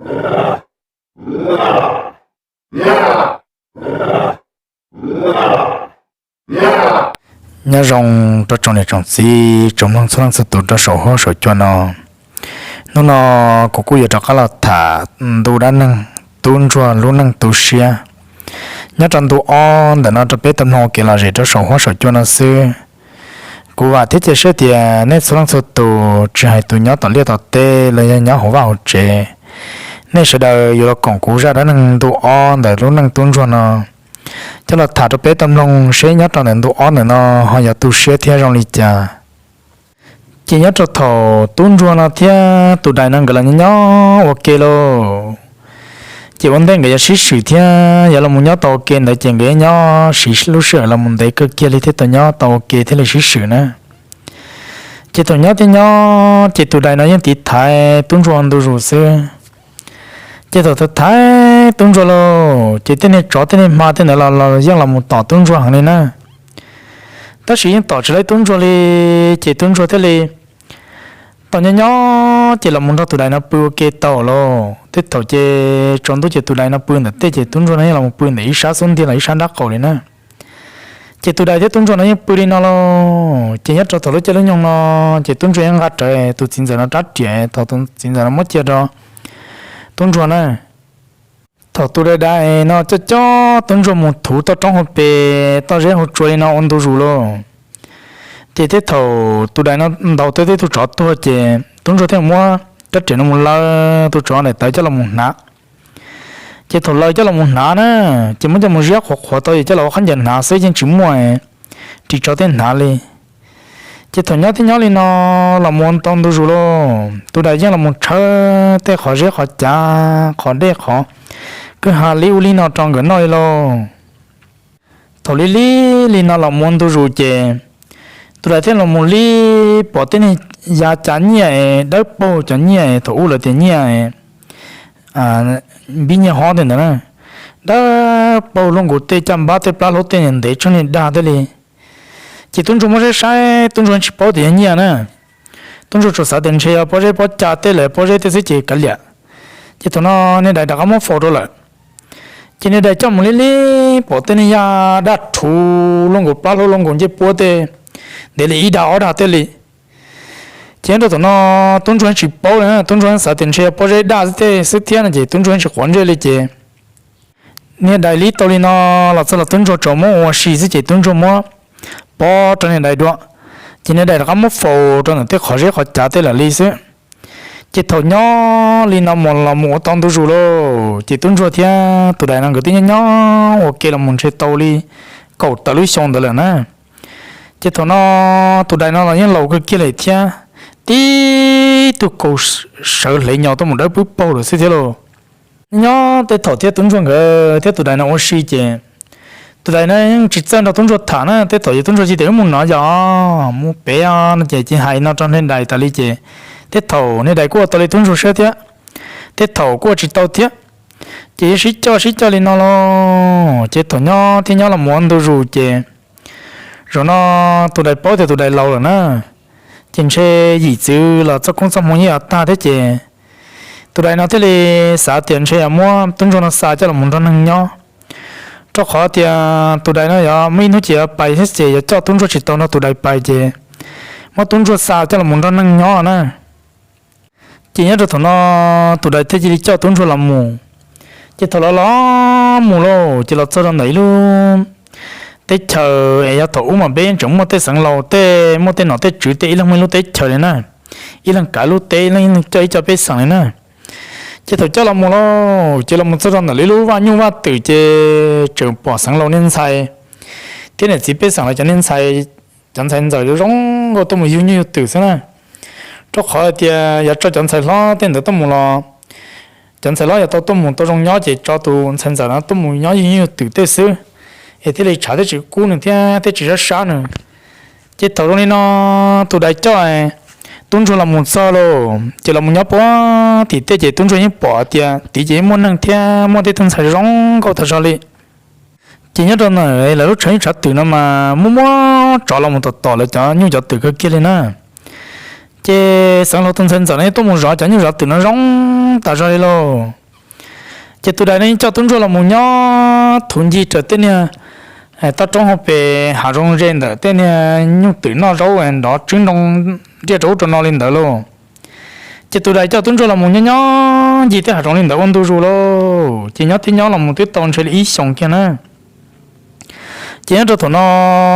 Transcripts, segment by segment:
Nyob zoo rau tsoom niam tsoom txiv tsoom mloog txhua leej txhua tus rau saum huab saum cua no. Hnub no kuv kuj yuav rov qab los tham ntu dab neeg tub ntsuag lub neej tu siab nyob rau ntu ob ntawm no rau peb tau mloog ua kev lom zem rau saum huab saum cua no xwb. Kuv vam thiab cia siab tias nej txhua leej txhua tus tsis hais tus nyob tom liaj tom teb los yog nyob hauv vaj hauv tsev, nej sawv daws yuav los koom kuv zaj dab neeg ntu ob ntawm lub neej tub ntsuag no coj los tham rau peb tau mloog seb nyob rau ntawm ntu ob ntawm no ho yuav tu siab thiab zoo li cas. Ces nyob rau thaum tub ntsuag no thiab tus dais no nkawd los nyob nyob ua ke lauj, ces ua ntej nkawd yuav sib swm thiab yuav los mus nyob tau ua ke ntawd ces nkawd nyob siv lub sij hawm los mus ntev kawg kiag li thiaj tau nyob tau ua ke thiaj li sib swm na. Ces thaum nyob thiab nyob ces tus dais no yeej tiv thaiv tub ntsuag ntu zus xwb. Ces thaum tiv thaiv tub ntsuag lauj, ces tej niag tsov tej niag hma tej ntawd los yeej los mus tom tub ntsuag heev li na. Tab sis yeej tom tsis laib tub ntsuag li, ces tub ntsuag thiaj li tau nyob nyob ces los mus nrog tus dais no pw ua ke tau lauj. Tej thaum ces tsaus ntuj ces tus dais no pw ntawm tej ces tub ntsuag no yeej los mus pw ntawm ib sab xub ntiag los ib sab nrab qaum li na. Ces tus dais thiab tub ntsuag no yeej pw li no lauj, ces nyob rau thaum lub caij lub nyoog no, ces tub ntsuag yeej nqa rawv tus txiv ntxawm no rab riam, thaum tus txiv ntxawm no muab cia rau tub ntsuag na. Thaum tus dais dais no coj coj tub ntsuag mus thuv toj roob hauv pes toj zeb hauv tsua li no ua ntu zus lauj, ces tej thaum tus dais no ntaus tau tej tug tsov tuag ces tub ntsuag thiaj muab rab riam no mus law tus tsov ntawm tawv coj los mus hnav. Ces thaum law coj los mus hnav na, ces muab coj mus ziab qhuav qhuav tau ces coj los ua qhab ncaws hnav xwb yeej tsis muaj ris tsho tej hnav li. Ces thaum nyob thiab nyob li no los mus ua tau ntu zus lauj, tus dais yeej los mus tshawb tej qhov zeb qhov cav qhov dej qhov kwj ha li ub li no rau nkawd noj li lauj. Thaum li li li no los mus ua ntu zus ces tus dais thiaj los mus li pom tej niag yav cav nyiaj dawb paug, cov nyiaj thaum ub lawv tias nyiaj npib nyiaj hob tej ntawd na, dawb paug luaj nkaus tej caj npab tej plab hlaub tej ntev tshaj niag dag thiab li. Ces tub ntsuag muab saib saib tub ntsuag tsis paub tias yog nyiaj na, tub ntsuag tsuas xav tias ntshe yog pob zeb pob ca tej lawm, pob zeb tej xwb ces kav liam. Ces thaum no niag dais rov qab muab faus rau lawm. Ces niag dais coj mus li li pom tej niag yaj daj rhuv luaj nkaus plab hlaub luaj nkaus ncej puab tej, ntev li ib dag ob dag tej li. Ces nyob rau thaum no tub ntsuag tsis paub li, tub ntsuag xav tias ntshe yog pob zeb daj tej xwb thiab no ces tub ntsuag tsis quav ntsej li ces niag dais li tau li no los txog los tub ntsuag tsuas muab ua si xwb ces tub ntsuag muab pob rau niag dais dua, ces niag dais rov qab muab faus rau ntawm tej qhov zeb qhov cav tej lawm li xwb. Ces thaum nyob li no mus los mus ua tau ntu zus lauj, ces tub ntsuag thiab tus dais no nkawd twb nyob nyob ua ke los mus ntshe tau li kaum tawm lub xyoo ntawd lawm na. Ces thaum no tus dais no los yeej laus kawg kiag lawm thiab, tib tug kaus sawv hle nyo tuaj mus dawb pwb paug lawm xwb thiab lauj. Nyob tej thaum thiab tub ntsuag nkawd thiab tus dais no ua si ces tus dais no yeej tsis txawj nrog tub ntsuag tham na, tej thaum ces tub ntsuag cia tias wb mus no yog mus pem no ces cia hais no rau niag dais tas li ces tej thaum niag dais kuj ua tau li tub ntsuag siab thiab, tej thaum kuj ua tsis tau thiab. Ces yeej sib coj sib coj li no los ces thaum nyob thiab nyob los mus ua ntu zus ces zaum no tus dais paub tias tus dais laus lawm na, ces ntshe yim txwv los txoj koob txoj hmoo yeej yuav tag thiab ces tus dais no thiaj li xav tias ntshe yuav muab tub ntsuag no xa coj los mus nrog neeg nyob, rau qhov tias tus dais no yuav muaj ib hnub ces yuav pais thiab ces yuav coj tub ntsuag tsis tau nrog tus dais pais ces muab tub ntsuag xa coj los mus nrog neeg nyob na. Ces nyob rau thaum no tus dais thiaj cia li coj tub ntsuag los mus. Ces thaum los los mus lauj ces los txog rau ntawm ib lub teb chaws es yog thaum ub mas peb yeej tseem muaj tej xeev laus tej muaj tej nom tej tswv tej ib leeg muaj ib lub teb chaws li na, ib leeg kav lub teb ib leeg coj ib co pej xeem li na. Ces thaum coj los mus lauj ces los mus txog rau ntawm ib lub vaj nyuj vaj twm ces tseem pom xeev laus niag ntxhais thiab niam txiv pej xeem los cov niag ntxhais, cov ntxhais ntxawm zoo nkauj tuaj mus yug nyuj yug twm xwb na. Rau qhov tias yuav tso cov ntxhais hlob tej ntawd tuaj mus los cov ntxhais hlob yuav tau tuaj mus tau zoo nyob ces tso tus ntxhais ntxawm no tuaj mus nyob yug nyuj yug twm tej xwb, es thiaj li tshav thiaj tsis kub nws thiab thiaj tsis sab sab nws. Ces thaum zoo li no tus dais coj tub ntsuag los mus txog lauj ces los mus nyob puag tim tej ces tub ntsuag yeej pom tias tid ces yeej muaj neeg thiab muaj tej tug ntxhais zoo nkauj tag zog li. Ces nyob rau ntawm lawv lub tshav nyuj tshav twm no mas muaj muaj tsov los mus tom tom lawv cov nyuj cov twm kawg kiag li na. Ces Xeev Laus tus ntxhais ntxawm no tuaj mus zov cov nyuj zov twm no zoo tas zog li lauj. Ces tus dais no yeej coj tub ntsuag los mus nyob thuv ncig raws tej niag toj roob hauv pes hav zoov ze ntawm tej niag nyuj twm noj zaub nrov tswb nroo ntiaj rau ub rau no li ntawd lauj. Ces tus dais coj tub ntsuag los mus nyob nyob ncig tej hav zoov li ntawd ua ntu zus lauj. Ces nyob thiab nyob los mus twb tau ntshe li ib xyoos kiag na. Ces nyob rau thaum no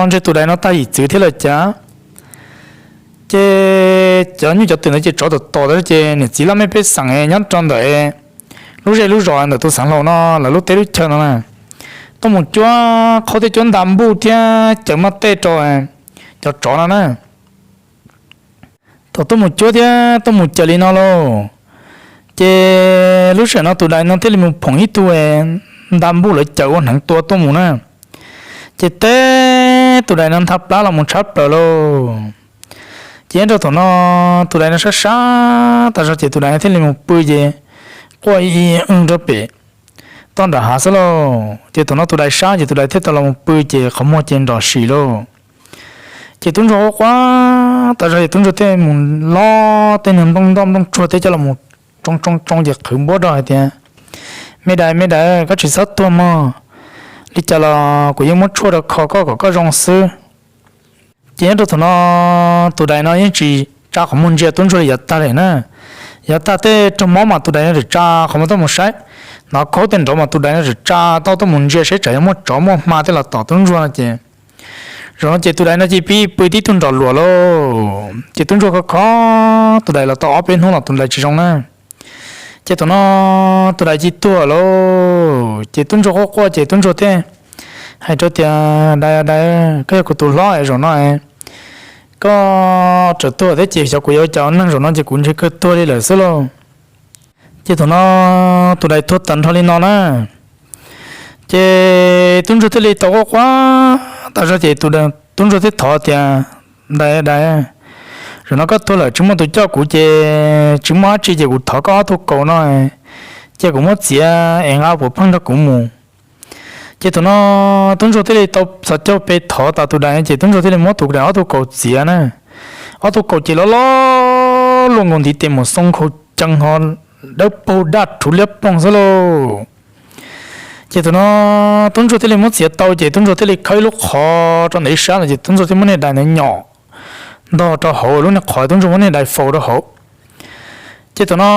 ntshe tus dais no tag yim txwv thiab lawm cas, ces cov nyuj cov twm ntawd ces tsov tom tom tas ces niam txiv laj mej pej xeem nyob rau ntawm lub zej lub zos ntawm tus Xeev Laus no lawv lub teb lub chaw no na, tuaj mus cuab qhaub thiab cuab nta npuj thiab caws maj tej rau cov tsov no na. Thaum tuaj mus cuab thiab tuaj mus caws li no lauj, ces lub sij hawm no tus dais no thiaj li mus phoom ib tug nta npuj lawv caws ua hneev tua tuaj mus na. Ces teb tus dais no ntha plab los mus tshab plaws lauj. Ces nyob rau thaum no tus dais no sab sab tas zog ces tus dais thiaj li mus pw ces quaj ib ib rau pem toj nram hav xwb lauj. Ces thaum no tus dais sab ces tus dais thiaj tau los mus pw ces qhov muag ces nrom sim lauj. Ces tub ntsuag quaj quaj tas zog ces tub ntsuag thiaj mus lob tej niag nplooj ntoj nplooj tsuag thiab coj los mus tsoo tsoo tsoo ces qhwv npuab rau hais tias, Me dais, me dais, koj tsis txhob tuag mog. Li cas los kuv yeej muab tshuaj rau kho koj kom koj zoo xwb. Ces nyob rau thaum no tus dais no yeej tsis tsa qhov muag ntsia tub ntsuag li yav tag li na. Yav tag tej raug mob mas tus dais no tsa qhov muag tuaj mus saib, hnov khaub tej nrov mas tus dais no tsa tau tuaj mus ntsia saib tsam yog muaj tsov muaj hma tej los tom tub ntsuag no ces, zaum no ces tus dais no cia li pib pw tib tug nrom luam lauj. Ces tub ntsuag kho kho tus dais los tau ob peb hnub los tus dais tsis zoo na. Ces thaum no tus dais cia li tuag lauj. Ces tub ntsuag quaj quaj ces tub ntsuag thiaj hais rau tias, Dais, dais, koj yog kuv tus hlob es zaum no koj txawm tuag thiab ces xyov kuv yuav ua cas ua neeg, zaum no ces kuv ntshe kawg tuag li lawm xwb lauj. Ces thaum no tus dais tuag tag nrho li no na, ces tub ntsuag thiaj li tau quaj quaj tas zog ces tub ntsuag thiaj thov tias, Dais, dais, zaum no koj tuag lawm tsis muaj tus coj kuv ces tsis muaj dab tsi ces kuv thov koj ob tug kaus no, cia kuv muab txiav es nqa puas pheej nrog kuv mus. Ces thaum no tub ntsuag thiaj li tau txhos caug pe thov tas tus dais ces tub ntsuag thiaj li muab tus dais ob tug kaus txiav na. Ob tug kaus ces loj loj luaj nkaus ntiv tes mus xoo khau cees ho dawb paug daj rhuv liab ploog xwb lauj. Ces thaum no tub ntsuag thiaj li muab txiav tau ces tub ntsuag thiaj li khawb ib lub qhov rau ntawm ib sab no ces tub ntsuag thiaj muab niag dais ntawd nyom ntog rau hauv lub niag qhov tub ntsuag muab niag dais faus rau hauv. Ces thaum no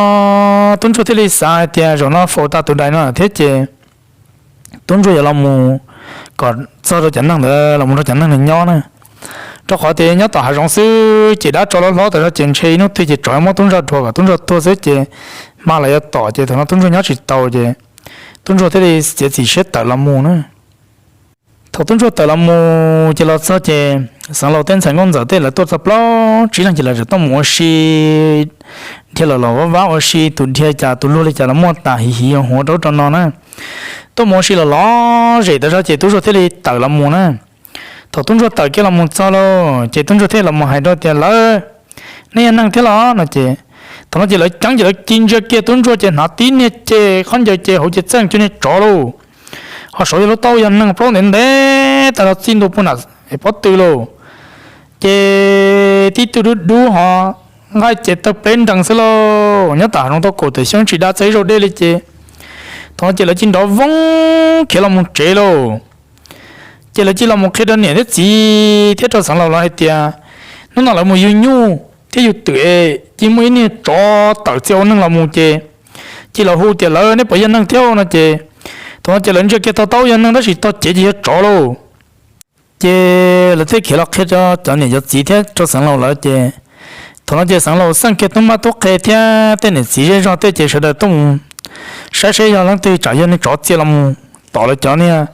tub ntsuag thiaj li xav hais tias zaum no faus tas tus dais no thiab ces tub ntsuag yuav los mus kom txog rau cov neeg ntawd los mus nrog cov neeg ntawd nyob na. Rau qhov tias nyob tom hav zoov xwb ces dab tsov loj hlob tas zog ces ntshe ib hnub twg ces tsov yuav muab tub ntsuag rhuav kom tub ntsuag tuag xwb ces hma los yuav tom ces thaum no tub ntsuag nyob tsis tau ces tub ntsuag thiaj li txiav txim siab tawm los mus na. Thaum tub ntsuag tawm los mus ces los txog ces Xeev Laus tej ntxhais nkauj ntxawm tej lawv tuaj txog plaub tsib leeg ces lawv tseem tuaj mus ua si, dhia los los vab vab ua si, tus dhia cas tus luag li cas los muaj tas hiv hiv huav rau ub rau no na. Tuaj mus ua si los lom zem tas zog ces tub ntsuag thiaj li tawm los mus na. Thaum tub ntsuag tawm kiag los mus txog lauj ces tub ntsuag thiaj los mus hais rau tias, Lawv, nej yog neeg thiab los? No ces thaum no ces lawv ceeb ces lawv ci ntsia kiag tub ntsuag ces hnav tib niag ce, khaub ncaws ces hauv ces txeej cuag niag tsov lauj. Ho saud yog lub taub yog neeg plaub ntev ntev tas los txij ntua puag nram pob tw lauj. Ces tib tug dub dub ho nqaij ces tawg pleb nrees xwb lauj. Nyob tom hav zoov tau kaum tawm xyoo tsis dab txawb ib zaug dej li ces thaum no ces lawv cia li nrov voog khiav los mus tsev lauj. Ces lawv cia li los mus qhia rau niam thiab txiv thiab rau Xeev Laus lawv hais tias, hnub no lawv mus yug nyuj thiab yug twm es cia li muaj ib niag tsov tawm txia ua neeg los mus ces cia li los hu tias, Lawv, nej puas yog neeg thiab? No ces thaum no ces lawv ntsia kiag tog taub yog neeg tab sis tog cev ces yog tsov lauj. Ces lawv thiaj khiav los qhia rau cov niam cov txiv thiab rau Xeev Laus lawv ces thaum no ces Xeev Laus xeej kiag tub mab tub qhe thiab tej niam txiv zej zog tej ces sawv daws tuaj mus saib seb yog leej twg, tsam yog niag tsov txia los mus tom lawv cov niag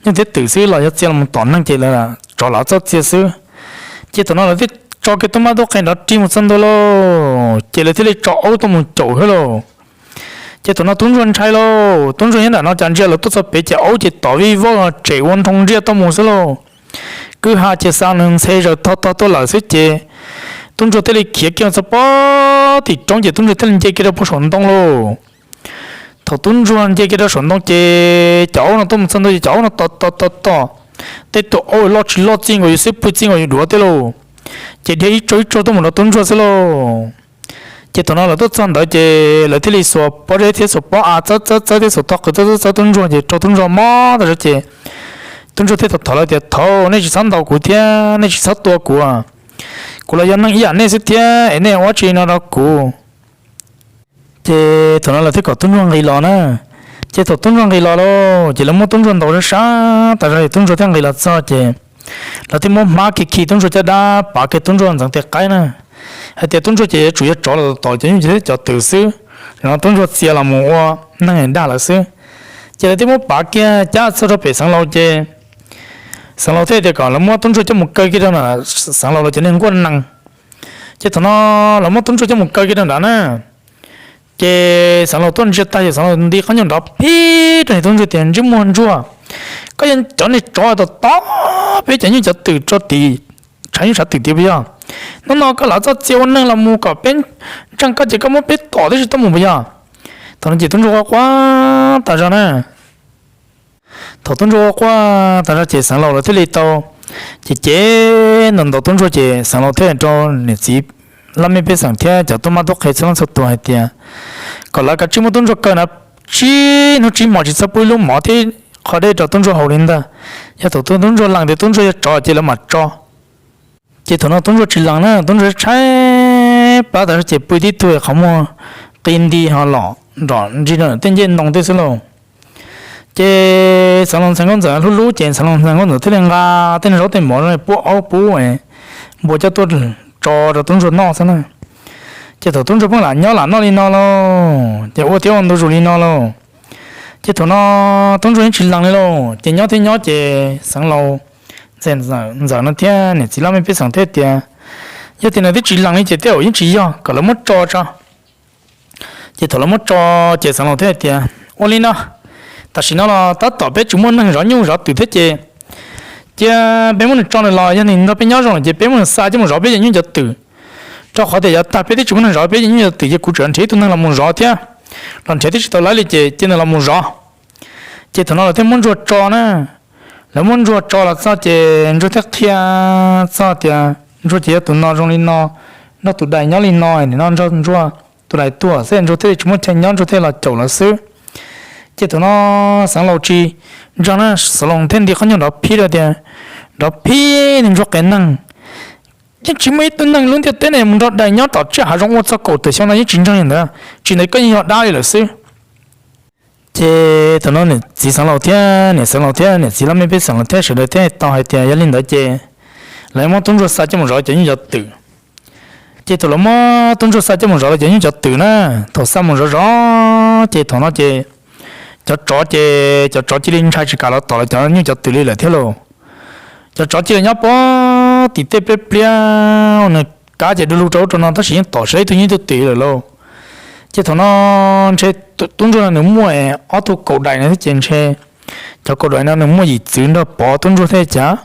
nyuj thiab twm xwb los yog txia los mus tom neeg ces lawv tsov lam txawj txia xwb. Ces thaum no lawv thiaj tso kiag tub mab tub qhe nrov rig mus txog ntua lauj, ces lawv thiaj li tso aub tuaj mus caum thiab lauj. Ces thaum no tub ntsuag ntshai lauj, tub ntsuag nyob nram no cas ntsia lawv tuaj txog pem ces aub ces tom vij voj tsem ua nroo nriaj tuaj mus xwb lauj. Kwj ha ces xa nws ntxhe zaws tog tog tuaj lawm xwb ces tub ntsuag thiaj li khiav kiag txog pob tim roob ces tub ntsuag thiaj li nce kiag rau puag saum ntoo lauj. Thaum tub ntsuag nce kiag rau saum ntoo ces cov aub no tuaj mus txog ntua ces cov aub no tom tom tom tom, tej tus aub loj tsis loj txij nkaus yus xwb, pw txij nkaus yus duav tej lauj. ces dhia ib tsaug ib tsaug tuaj mus rau tub ntsuag xwb lauj. Ces thaum no lawv tuaj txog ntawd ces lawv thiaj li xuas pob zeb thiab xuas pob av txawb txawb txawb thiab xuas tog qws txawb txawb tub ntsuag ces raug tub ntsuag mob tas zog ces tub ntsuag thiaj tau thov lawv tias, Thaum nej tsis txhob ntaus kuv thiab nej tsis txhob tua kuv, kuv los yog neeg ib yam nej xwb thiab es nej ua tsi no rau kuv? Ces thaum no lawv thiaj kom tub ntsuag nqis los na. Ces thaum tub ntsuag nqis los lauj, ces lawv muab tub ntsuag ntaus sab sab tas zog es tub ntsuag thiaj nqis los txog ces lawv thiaj muab hmab khi khi tub ntsuag caj dab, pav kiag tub ntsuag ntxeev tes qaib na, hais tias tub ntsuag ces yuav tsum yog tsov los tom cov nyuj thiab cov twm xwb, no tub ntsuag txia los mus ua neeg dag lawv xwb. Ces lawv thiaj muab pav kiag cab txog rau pem xeev laus ces xeev laus thiaj tias kom lawv muab tub ntsuag coj mus kaw kiag rau nram xeev laus los cov niag nkuaj nees. Ces thaum no lawv muab tub ntsuag coj mus kaw kiag rau nrad na, ces xeev laus tuaj ntsia tag ces xeev laus nti qhov ncauj nrov phib rau niag tub ntsuag tias, Ntsej muag ntsuag, koj yog cov niag tsov tom tom peb cov nyuj cov twm rau tim tshav nyuj tshav twm tiag puas yog? Hnub no koj lam txoj txia ua neeg los mus kom peb ntseeg koj ces koj muab peb tom tib si tuaj mus puas yog? Thaum no ces tub ntsuag quaj quaj tas zog na. Thaum tub ntsuag quaj quaj tas zog ces xeev laus lawv thiaj li tau ces ces ntaus ntaus tub ntsuag ces xeev laus thiaj rau niam txiv laj mej pej xeem thiab cov tub mab tub qhe txhua leej txhua tus hais tias kom lawv kav tsij muab tub ntsuag kaw na, tsib hnub tsib hmos tsis txhob pub ib lub mov thiab qho dej rau tub ntsuag haus li ntag. Yog thaum tub ntsuag lees tias tub ntsuag yog tsov ces lawv mam tso. Ces thaum no tub ntsuag tsis lees na, tub ntsuag tshaib plab tas zog ces pw tib tug qhov muag qi nti ho los nrom nrig rau tej ncej ntoo tej xwb lauj. Ces xeev laus ntxhais nkauj ntxawm hlub hlub ces xeev laus ntxhais nkauj ntxawm thiaj li nqa tej niag zaub tej mov pub aub pub npua coj tuaj tso rau tub ntsuag noj xwb na. Ces thaum tub ntsuag pheej lam nyob lam noj li no lauj, ces ua thiab ua ntu zus li no lauj, ces thaum no tub ntsuag yeej tsis lees li lauj. Ces nyob thiab nyob ces xeev laus ntxhais ntxawm no thiab niam txiv laj mej pej xeem thiaj tias, Yog tias nws twb tsis lees li ces tej zaum yeej tsis yog, kom lawv muab tso tso. Ces thaum lawv muab tso ces xeev laus thiaj hais tias, Ua li no, tam sim no los tab tom peb tsis muaj neeg zov nyuj zov twm thiab ces cia peb muab nws tso nws los, yog nws nrog peb nyob zoo lawm ces peb muab nws xa coj mus zov peb cov nyuj cov twm. Rau qhov tias yav tag peb twb tsis muaj neeg zov peb cov nyuj cov twm ces kuv tseem nrhiav ib tug neeg los mus zov thiab, los nrhiav twb tsis tau laib li ces cia nws los mus zov. Ces thaum no lawv thiaj muab ntsuag tso na. Lawv muab ntsuag tso los txog ces ntsuag thiaj qhia txog tias ntsuag ces yog tus no zoo li no, nrog tus dais nyob li no, nim no nrog ntsuag tus dais tuag xwb ntsuag thiaj li tsis muaj chaw nyob ntsuag thiaj los caum lawv xwb. Ces thaum no xeev laus tsis ntseeg na, xeev laus thiaj nti qhov ncauj nrov phib rau tias, Nrov phib, niag ntsuag qias neeg, yeej tsis muaj ib tug neeg lub ntiaj teb ne mus nrog dais nyob tom tsiaj hav zoov ua txog kaum tawm xyoo no yeej tsis ntseeg li ntawd, tsis ntawd koj yeej yog dab li lawm xwb. Ces thaum no niam txiv xeev laus thiab niam xeev laus thiab niam txiv laj mej pej xeem los thiab sawv daws thiaj tau hais tias yog li ntawd ces lawv muab tub ntsuag xa coj mus zov cov nyuj cov twm. Ces thaum lawv muab tub ntsuag xa coj mus zov lawv cov nyuj cov twm na, thaum xa mus zov zov ces thaum no ces cov tsov ces cov tsov cia li ntshai tsis kam los tom lawv cov nyuj cov twm li lawm thiab lauj. Cov tsov cia li nyob puag tim tej pliab pliab, nws kav ces du lug rau ub rau no tab sis yeej tom tsis tau ib tug nyuj ib tug twm lawm lauj. Ces thaum no ntshe tub ntsuag no nws muaj ob tug kaum daim no thiab ces ntshe cov kaum daim no nws muaj yim txwv nrog pov tub ntsuag thiab cas.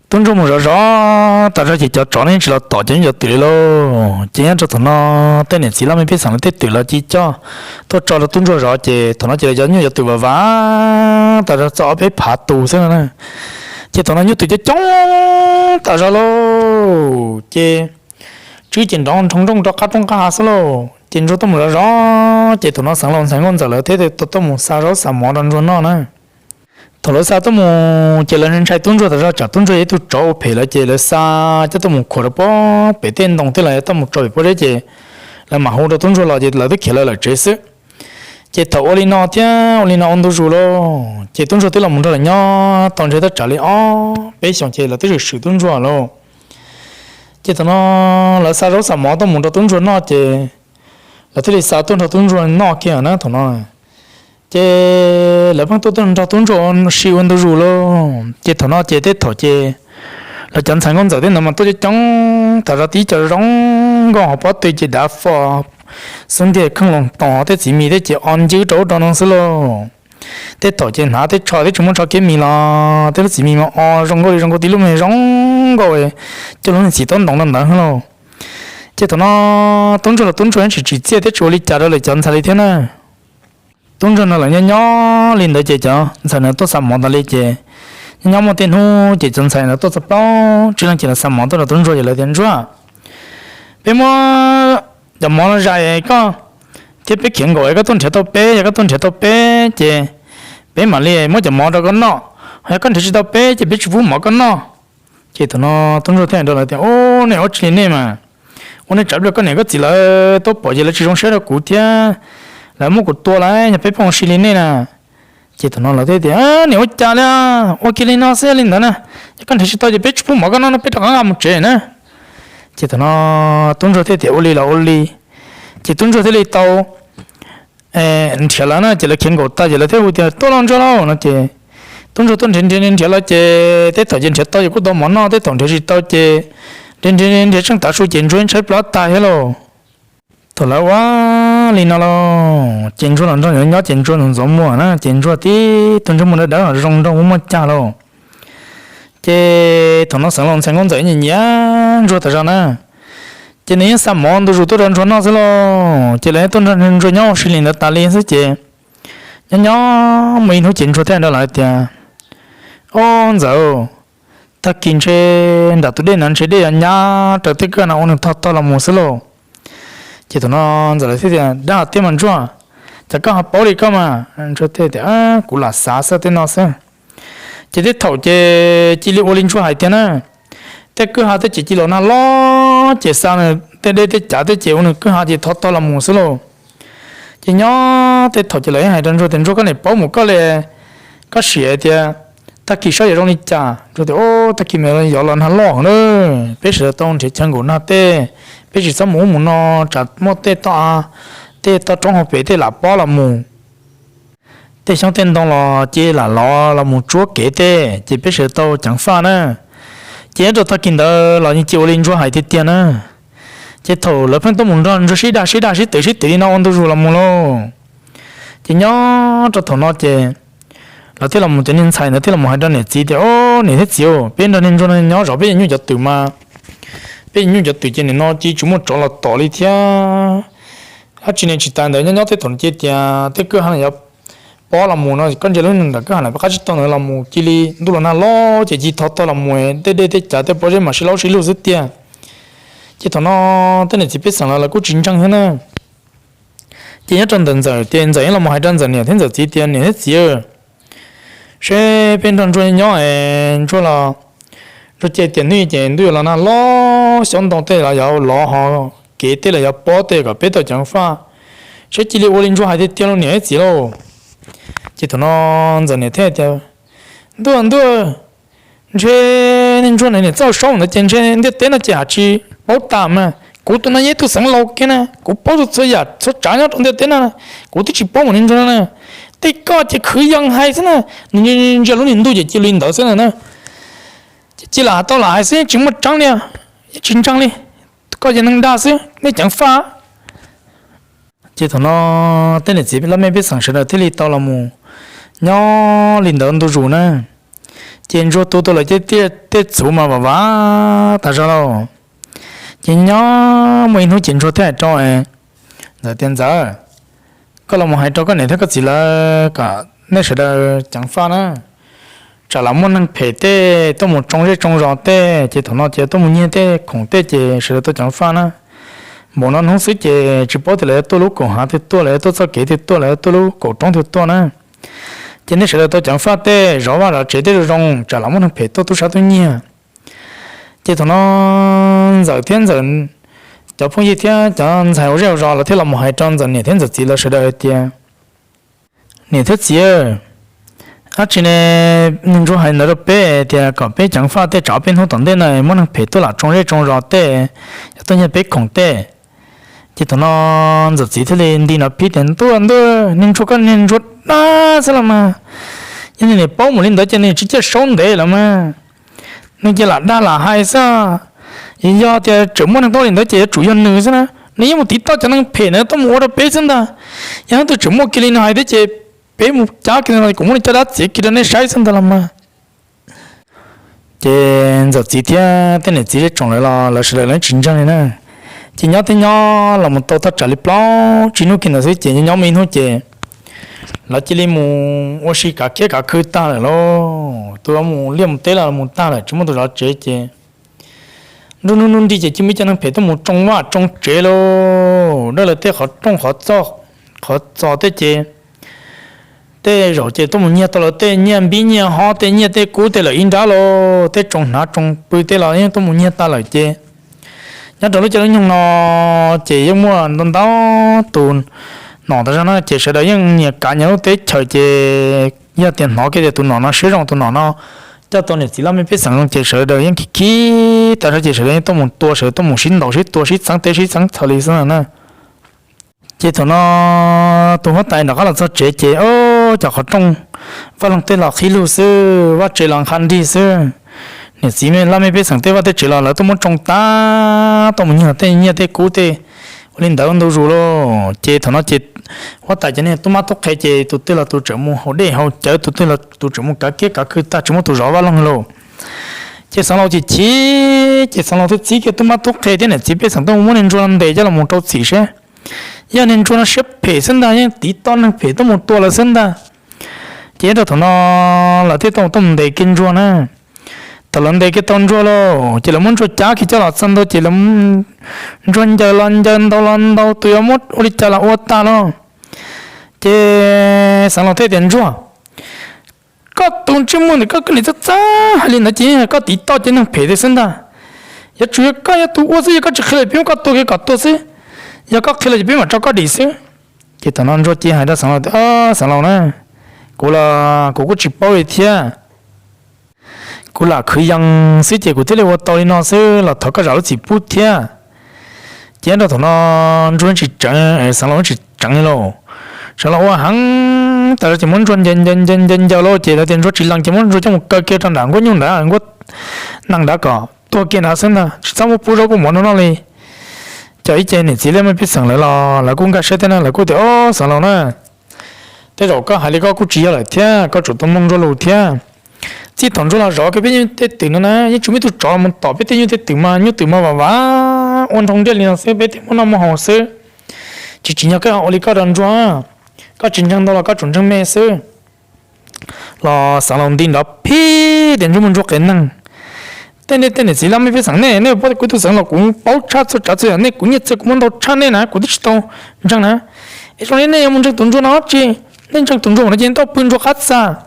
Tub ntsuag mus zov zov tas zog ces cov tsov no yeej tsis los tom cov nyuj cov twm li lauj. Ces nyob rau thaum no tej niam txiv laj mej pej xeem lawv tej twm los cia li coj tuaj tso rau tub ntsuag zov ces thaum no ces lawv cov nyuj cov twm vam vam tas zog txog ob peb phav tus xwb no na. Ces thaum no nyuj twm coob coob tas zog lauj, ces tswb ces nrov nroo nrooj rau qab roob qab hav xwb lauj. Ces ntsuag tuaj mus zov zov ces thaum no xeev laus ntxhais nkauj ntxawm lawv thiaj tuaj mus xa zaub xa mov rau ntsuag noj na. Thaum lawv xa tuaj mus ces lawv ntshai tub ntsuag tas zog tsam tub ntsuag yog ib tug tsov ua phem lawv ces lawv xa coj tuaj mus khuam rau puag pem tej ntoo tej los yog tuaj mus tso pem pob zeb ces lawv mam hu rau tub ntsuag los ces lawv twb khiav lawv lawm tsev xwb. Ces thaum ua li no thiab ua li no ua ntu zus lauj ces tub ntsuag twb los mus nrog lawv nyob tau ntshe thaj tsam li ob peb xyoos ces lawv twb swm swm tub ntsuag lauj. Ces thaum no lawv xa zaub xa mov tuaj mus rau tub ntsuag noj ces lawv thiaj li xa tuaj nrog tub ntsuag noj kiag na thaum no. Ces lawv pheej tuaj tuaj nrog tub ntsuag si ua ntu zus lauj. Ces thaum no ces tej thaum ces lawv cov ntxhais nkauj ntxawm tej ntawd mas tuaj coob coob tas zog tib co zoo nkauj hauv pob tw ces dav fo xub ntiag kheej loos toos tej txiv mis thiab ces o ncwb rau ub rau no xwb lauj. Tej thaum ces hnav tej tsho twb tsis muaj tsho kiab mis los tej lub txiv mis mas o zoo nkauj li zoo nkauj tib lub me zoo nkauj coj lub niag txiv taub ntoos rau ntawd lauj. Ces thaum no tub ntsuag los tub ntsuag yeej tsis tsim txiaj thiab tsis ua li cas rau lawv cov ntxhais li thiab na. Tub ntsuag no lawv nyob nyob li ntawd ces cov ntxhais no tuaj xa mov tas li ces Nyob nyob muaj tej hnub ces cov ntxhais ntawd tuaj txog plaub tsib leeg ces lawv xa mov tuaj rau tub ntsuag ces lawv tias, Ntsuag, peb muab cov mov no zais koj thiab peb khiav nkaum, koj tuaj nrhiav tau peb, yog koj tuaj nrhiav tau peb ces peb mam li muab cov mov rau koj noj, yog koj nrhiav tsis tau peb ces peb tsis pub mov koj noj. Ces thaum no tub ntsuag thiaj hais rau lawv tias, Ub, nej ua tsis li nej mas, ua nej tsav plawg, koj niam koj txiv lawv tuaj pom ces lawv tsis zoo siab rau kuv thiab, lawv muab kuv tua lawm, yog peb pheej ua si li nej na. Ces thaum no lawv thiaj tias, Niam ua cas li, ua kiag li no xwb li ntawd na, yog koj nrhiav tsis tau ces peb tsis pub mov koj noj no, peb rov qab nqa mus tsev na. Ces thaum no tub ntsuag thiaj tias, Ua li los ua li. Ces tub ntsuag thiaj li tau nrhiav lawv na, ces lawv khiav nkaum tas ces lawv thiaj hu tias, Tuaj los ntsuag lauj no ces tub ntsuag tuaj nrhiav nrhiav nrhiav los ces tej thaum ces nrhiav tau ces kuj tau mov noj, tej thaum nrhiav tsis tau ces nrhiav nrhiav nrhiav tseej tav su ces ntsuag tshaib plab tag thiab lauj. Thaum lawv ua li no lauj ces ntsuag los nrog nyob nyob ces ntsuag ntxov ntxov muag na, ces ntsuag tib tug ntsej muag dawb dawb zoo nraug muaj muaj cag lauj. Ces thaum no xeev laus ntxhais nkauj ntxawm nyiam nyiam ntsuag tas zog na, ces nws yeej xa mov ntu zus tuaj rau ntsuag noj xwb lauj. Ces lawv yeej tuaj nrog ntsuag nyob ua si li ntawd tas li xwb ces nyob nyob muaj ib hnub ces ntsuag thiaj hais rau lawv tias, Ob ntxawm, tag kis ntshe nram tus dej no ntshe dej yuav nyab raws tej kwj ha no ua nws tog tog los mus xwb lauj. Ces thaum no ntxawm lawv thiaj tias, Dab tiag mas ntsuag, cas koj ho paub li koj mas? Ntsuag thiaj tias, Kuv lam xav xav tej no xwb. Ces tej thaum ces cia li ua li ntsuag hais tiag na, tej kwj ha tej ces cia li los nag loj ces xa nws tej dej tej cav tej ces ua nws kwj ha ces tog tog los mus xwb lauj. Ces nyob tej thaum ces lawv yeej hais rau ntsuag tias, Ntsuag, koj niam paub mus koj li, koj sim hais tias tag kis saib yuav zoo li cas? Ntsuag tias, Tag kis mas yuav los nag loj heev na, peb sawv daws tau nrhiav chaw nkaum nag tej, peb tsis txhob mus ub mus no, tsam muaj tej toj, tej toj roob hauv pes tej lam pob los mus, tej xyoob tej ntoo los cia li lam lov los mus tsuab kev tej ces peb sawv daws tau ceev faj na. Ces nyob rau tag kis ntawd los yeej cia ua li ntsuag hais tiag tiag na. Ces thaum lawv pheej tuaj mus nrog ntsuag sib dag sib dag sib twv sib twv li no ua ntu zus los mus lauj, ces nyob rau thaum no ces lawv thiaj los mus, cov niag ntxhais ntawd thiaj los hais rau niam txiv tias, Ob, niam thiab txiv, peb nrog niag ntsuag no nyob zov peb nyuj cov twm mas, peb nyuj cov twm ces nim no cia li tsis muaj tsov los tom li thiab. Dab tsi ne, tsis tas ntawd nyob nyob tej thaum ces tias tej kwj ha no yuav pob los mus no, koj ntsia lub nram kwj ha no peb qab tsib taug ntawd los mus cia li ntuj los nag loj ces cia li tog tog los mus, tej dej tej cav tej pob zeb mas sib laub sib lug xwb tiag. Ces thaum no tej niam txiv pej xeem los lawv kuj tsis ntseeg thiab na. Ces nyob rau ntawm ntxawm ces ntxawm yeej los mus hais rau ntxawm niam thiab ntxawm txiv tias, Niam thiab txiv, seb peb nrog ntsuag nyob es ntsuag los, ntsuag cia tias hnub ces ntuj yuav los nag loj, xyoob ntoo tej los yuav lov ho kev tej los yuav pob tej kom peb tau ceev faj. Seb cia li ua li ntsuag hais tiag tiag lauj niam thiab txiv lauj. Ces thaum no ntxawm niam thiaj tias, Ntuj ntuj, ntshe niag ntsuag no niam txoj saub ntawd ces ntshe ntiaj teb no ces haj tsis paub tas mas, kuv tus no yog ib tug xeev laus kiag na, kuv paub txhua yam txhua tsav nyob rau ntiaj teb no, kuv twb tsis paub mus niag ntsuag no na. Tej koj ces khwv yees hais xwb na, nws ntsia lub niag ntuj ces cia li ntawd xwb na. Ces cia lam tau lam hais xwb, tsis muaj tseeb li, yeej tsis ntseeg li, koj yog neeg dag xwb, nej ceev faj. Ces thaum no tej niam txiv laj mej pej xeem sawv daws thiaj li tau los mus nyob li ntawd ntu zus na. Ces ntsuag tu tau lawv tej txhuv mas vam vam tas zog lauj. Ces nyob muaj ib hnub ces ntsuag thiaj hais rau ntxawm tias, Ntxawm, koj los mus hais rau koj niam thiab koj txiv lawv kom nej sawv daws ceev faj na. Tsam lam muaj neeg phem tej tuaj mus tsoo zej tsoo zos tej, ces thaum no ces tuaj mus nyiag tej khoom tej ces sawv daws tau ceev faj na. Npaum no hnub xwb ces tsis paub tias lawv yuav tuaj lub kaum hav twg tuaj, lawv yuav tuaj txoj kev twg tuaj, lawv yuav tuaj lub kaum roob twg tuaj na. Ces nej sawv daws tau ceev faj tej, zov vaj zov tsev tej zoo zoo, tsam lam muaj neeg phem tuaj tub sab tub nyiag. Ces thaum no ntxawm thiab ntxawm cov phooj ywg thiab cov ntxhais hauv zej hauv zos lawv thiaj los mus hais rau ntxawm niam thiab ntxawm txiv lawv sawv daws hais tias, Niam thiab txiv, dab tsi ne, niag ntsuag hais ntawd rau peb tias kom peb ceev faj tej, tsam ob peb hnub tom ntej no muaj neeg phem tuaj lam tsoo zej tsoo zos tej, yuav tuaj nyiag peb khoom tej. Ces thaum no ntxawm txiv thiaj li nti no pib tias, Ntuj ntuj, niag ntsuag koj niag ntsuag dag xwb los mas. Yog nws niam paub mus li ntawd ces nws tsis ciaj saub ntev los mas. Nws cia lam dag lam hais xwb. Yog tias tseem muaj neeg tuaj li ntawd ces yuav tsum yog nws xwb na. Nws yeej mus tiv toj cov neeg phem ntawd tuaj mus ua rau peb xwb ntag. Yog hnub twg tseem muaj kiag li nws hais thiab ces peb mus cab kiag nws los kuv muab nws caj dab txiav kiag rau nej saib xwb ntag los mas. Ces ntxawm txiv thiab tej niam txiv zej tsoom lawv los lawv sawv daws los tsis ntseeg li na. Ces nyob thiab nyob los mus tau thaj tsam li plaub tsib hnub kiag ntawd xwb ces nyob muaj ib hnub ces Lawv cia li mus ua si kav kiab kav khw tag lawm lauj. Tus mus liaj mus teb los mus tag lawm, tsis muaj tus zov tsev ces nruj nruj nruj nrig ces cia muaj ib co neeg phem tuaj mus tsoo vaj tsoo tsev lauj, dawj lawv tej qhov rooj qhov txos, qhov txos tej ces tej zaum ces tuaj mus nyiag tau lawv tej nyiaj npib nyiaj hob tej nyiaj tej kub tej lawm ib nrab lauj, tej tsoos hnav tsoos pw tej los yeej tuaj mus nyiag tag lawm ces nyob rau lub caij lub nyoog no ces yeej muaj ntau ntau tus nom tas zog na ces sawv daws yeej nyias kav nyias lub teb chaws ces yog tias hnov kiag tias tus nom no siab zoo tus nom no coj tau niam txiv laj mej pej xeem zoo ces sawv daws yeej khib khib tas zog ces sawv daws yeej tuaj mus tua, sawv daws tuaj mus sib ntaus sib tua sib txeeb teb sib txeeb chaw li xwb na. Ces thaum no tus huab tais rov qab los txog tsev ces o, cov qhov rooj vaj loog tej los qhib lug xwb, vaj tsev los nqha nrig xwb. Niam txiv laj mej pej xeem tej vaj tej tsev los lawv tuaj muab tsoo tag, tuaj mus nyiag tej nyiaj tej kub tej ua li ntawd ntu zus lauj. Ces thaum no ces huab tais cov niag tub mab tub qhe ces tus twg los tus tseem mus haus dej haus cawv, tus twg los tus tseem mus kav kiab kav khw tag tsis muaj tus zov vaj loog lauj. Ces Xeev Laus ces chim, ces Xeev Laus thiaj txib kiag tub mab tub qhe thiab niam txiv pej xeem tuaj mus muab niag ntsuag no ntes coj los mus rau txim seb, yog niag ntsuag no siab phem xwb ntag, yeej tiv toj neeg phem tuaj mus tua lawv xwb ntag. Ces nyob rau thaum no lawv thiaj tuaj mus ntes kiag ntsuag na. Thaum lawv ntes kiag tau ntsuag lauj ces lawv muab ntsuag cab kiag coj los txog ntua ces lawv ntsuag ncaws los ncaws ntaus los ntaus, tus yuav muab ua li cas los ua tag lauj. Ces Xeev Laus thiaj tias, Ntsuag, koj tus ntsej muag ntawm koj, koj niam txaj txaj hais li ntawd ces koj tiv toj cov neeg phem tej xwb ntag. Yuav tsum yog koj yog tus ua xwb, yog koj tsis qhia los peb muab koj tua kiag kom tuag xwb, yog koj qhia los ces peb mam tso koj dim xwb. Ces thaum no ntsuag cia hais rau Xeev Laus tias, Xeev Laus na, kuv los kuv kuj tsis paub li thiab. Kuv lam khwv yees xwb ces kuv thiaj li ua tau li no xwb los thov koj zam lub txim pub thiab. Ces nyob rau thaum no ntsuag tsis tseev, Xeev Laus tsis tseev li lauj. Xeev Laus ua heev tas zog ces muab ntsuag ncaws ncaws ncaws ncaws lauj ces lawv tias ntsuag tsis lees ces muab ntsuag coj mus kaw kiag rau nram nkuaj nyuj nrad, nkuaj nees nrad kom tuag kiag nrad xwb ntag, tsis txhob muab pub zaub pub mov no noj li. Cov ib ce niam txiv laj mej pej xeem lawv los lawv kuj nkag siab thiab na, lawv kuj tias, Ob, Xeev Laus na, tej zaum koj hais li koj kuj tsis yog lawm thiab, koj tsum tau mloog ntsuag lus thiab. Txij thaum ntsuag los zov kiag peb nyuj tej twm no na yeej tsis muaj ib tug tsov los mus tom peb tej nyuj tej twm mas, nyuj twm mas vam vam ua nroo nriaj li no xwb, peb thiaj muaj noj muaj haus xwb. Tsis tsim nyog koj ua li koj rau ntsuag, koj tsis ntseeg ntau los koj tsum ntseeg me xwb. Los Xeev Laus nti nrov phib tias, Ntsuag muaj ntsuag qias neeg. Tej nej tej niam txiv laj mej pej xeem nej, nej paub kuv tus Xeev Laus kuv paub tshaj txhua tsav txhua yam, nej kuv nyiaj txiag kuv muaj ntau tshaj nej na, kuv twb tsis tau ntseeg na. Es zoo li nej yuav mus ntseeg tus ntsuag no tsi? Nej ntseeg tus ntsuag no ces tau pw ntsuag qab txag.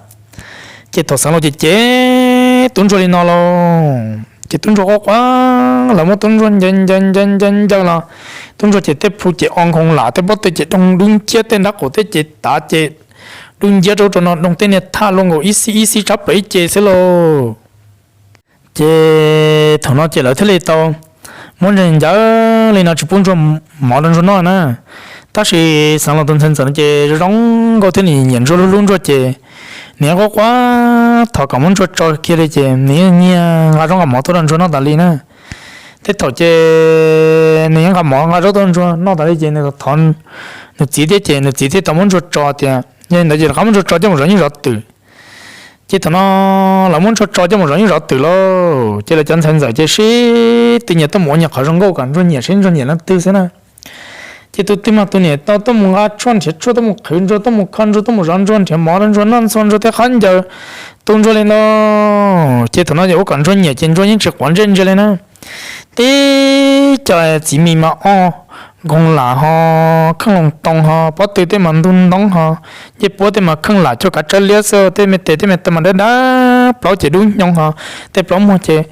Ces thaum Xeev Laus ces cem tub ntsuag li no lauj, ces tub ntsuag quaj quaj, lawv muab tub ntsuag ncaws ncaws ncaws ncaws ncaws los tub ntsuag ces tej plhu ces o nkoos lam, tej pob tw ces doog dub nciab, tej nrab qaum teb ces tav ces dub nciab rau rau no, doog tej niag thaj luaj nkaus ib xib ib xib tsab plaws ib ce xwb lauj. Ces thaum no ces lawv thiaj li tau muab ntseeg ncaws li no tsis pub ntsuag mov rau ntsuag noj na. Tab sis Xeev Laus tus ntxhais ntxawm no ces zoo zoo nkauj thiab nws nyiam ntsuag hlub hlub ntsuag ces nws yeej quaj quaj thov kom muab ntsuag tso kiag li ces nws yeej nyiag nqa zaub nqa mov tuaj rau ntsuag noj tas li na. Tej thaum ces nws yeej nqa mov nqa zaub tuaj ntsuag noj tas li ces nws thov nws txiv thiab ces nws txiv thiaj tau muab ntsuag tso tias yog li ntawd ces rov qab muab ntsuag tso coj mus zov nyuj zov twm. Ces thaum no lawv muab ntsuag tso coj mus zov nyuj zov twm lauj, ces lawv cov ntxhais ntxawm ces sib tw nyias tuaj mus ua nyias qhov zoo nkauj kom ntsuag nyiam seb ntsuag nyiam leej twg xwb na. Ces tus twg mas tus niam tau tuaj mus nqa tshuaj nrhiav tshuaj, tuaj mus qhwv ntsuag, tuaj mus kho ntsuag, tuaj mus zov ntsuag, nrhiav mov rau ntsuag noj, ntxhua ntsuag tej khaub ncaws, tu ntsuag li no. Ces thaum no ces ua kom ntsuag nyiam ces ntsuag yeej tsis quav ntsej ntsia li na. Tib co txiv mis mas o nkoos lam ho, kheej loos toos ho, pob tw tej mas ntug ntoob ho, ncej puab tej mas kheej lam cuag kav tsawb liab xwb, tej me tes tej me taw mas dawb dawb, plaub ces dub hnyo ho, tej plaub muag ces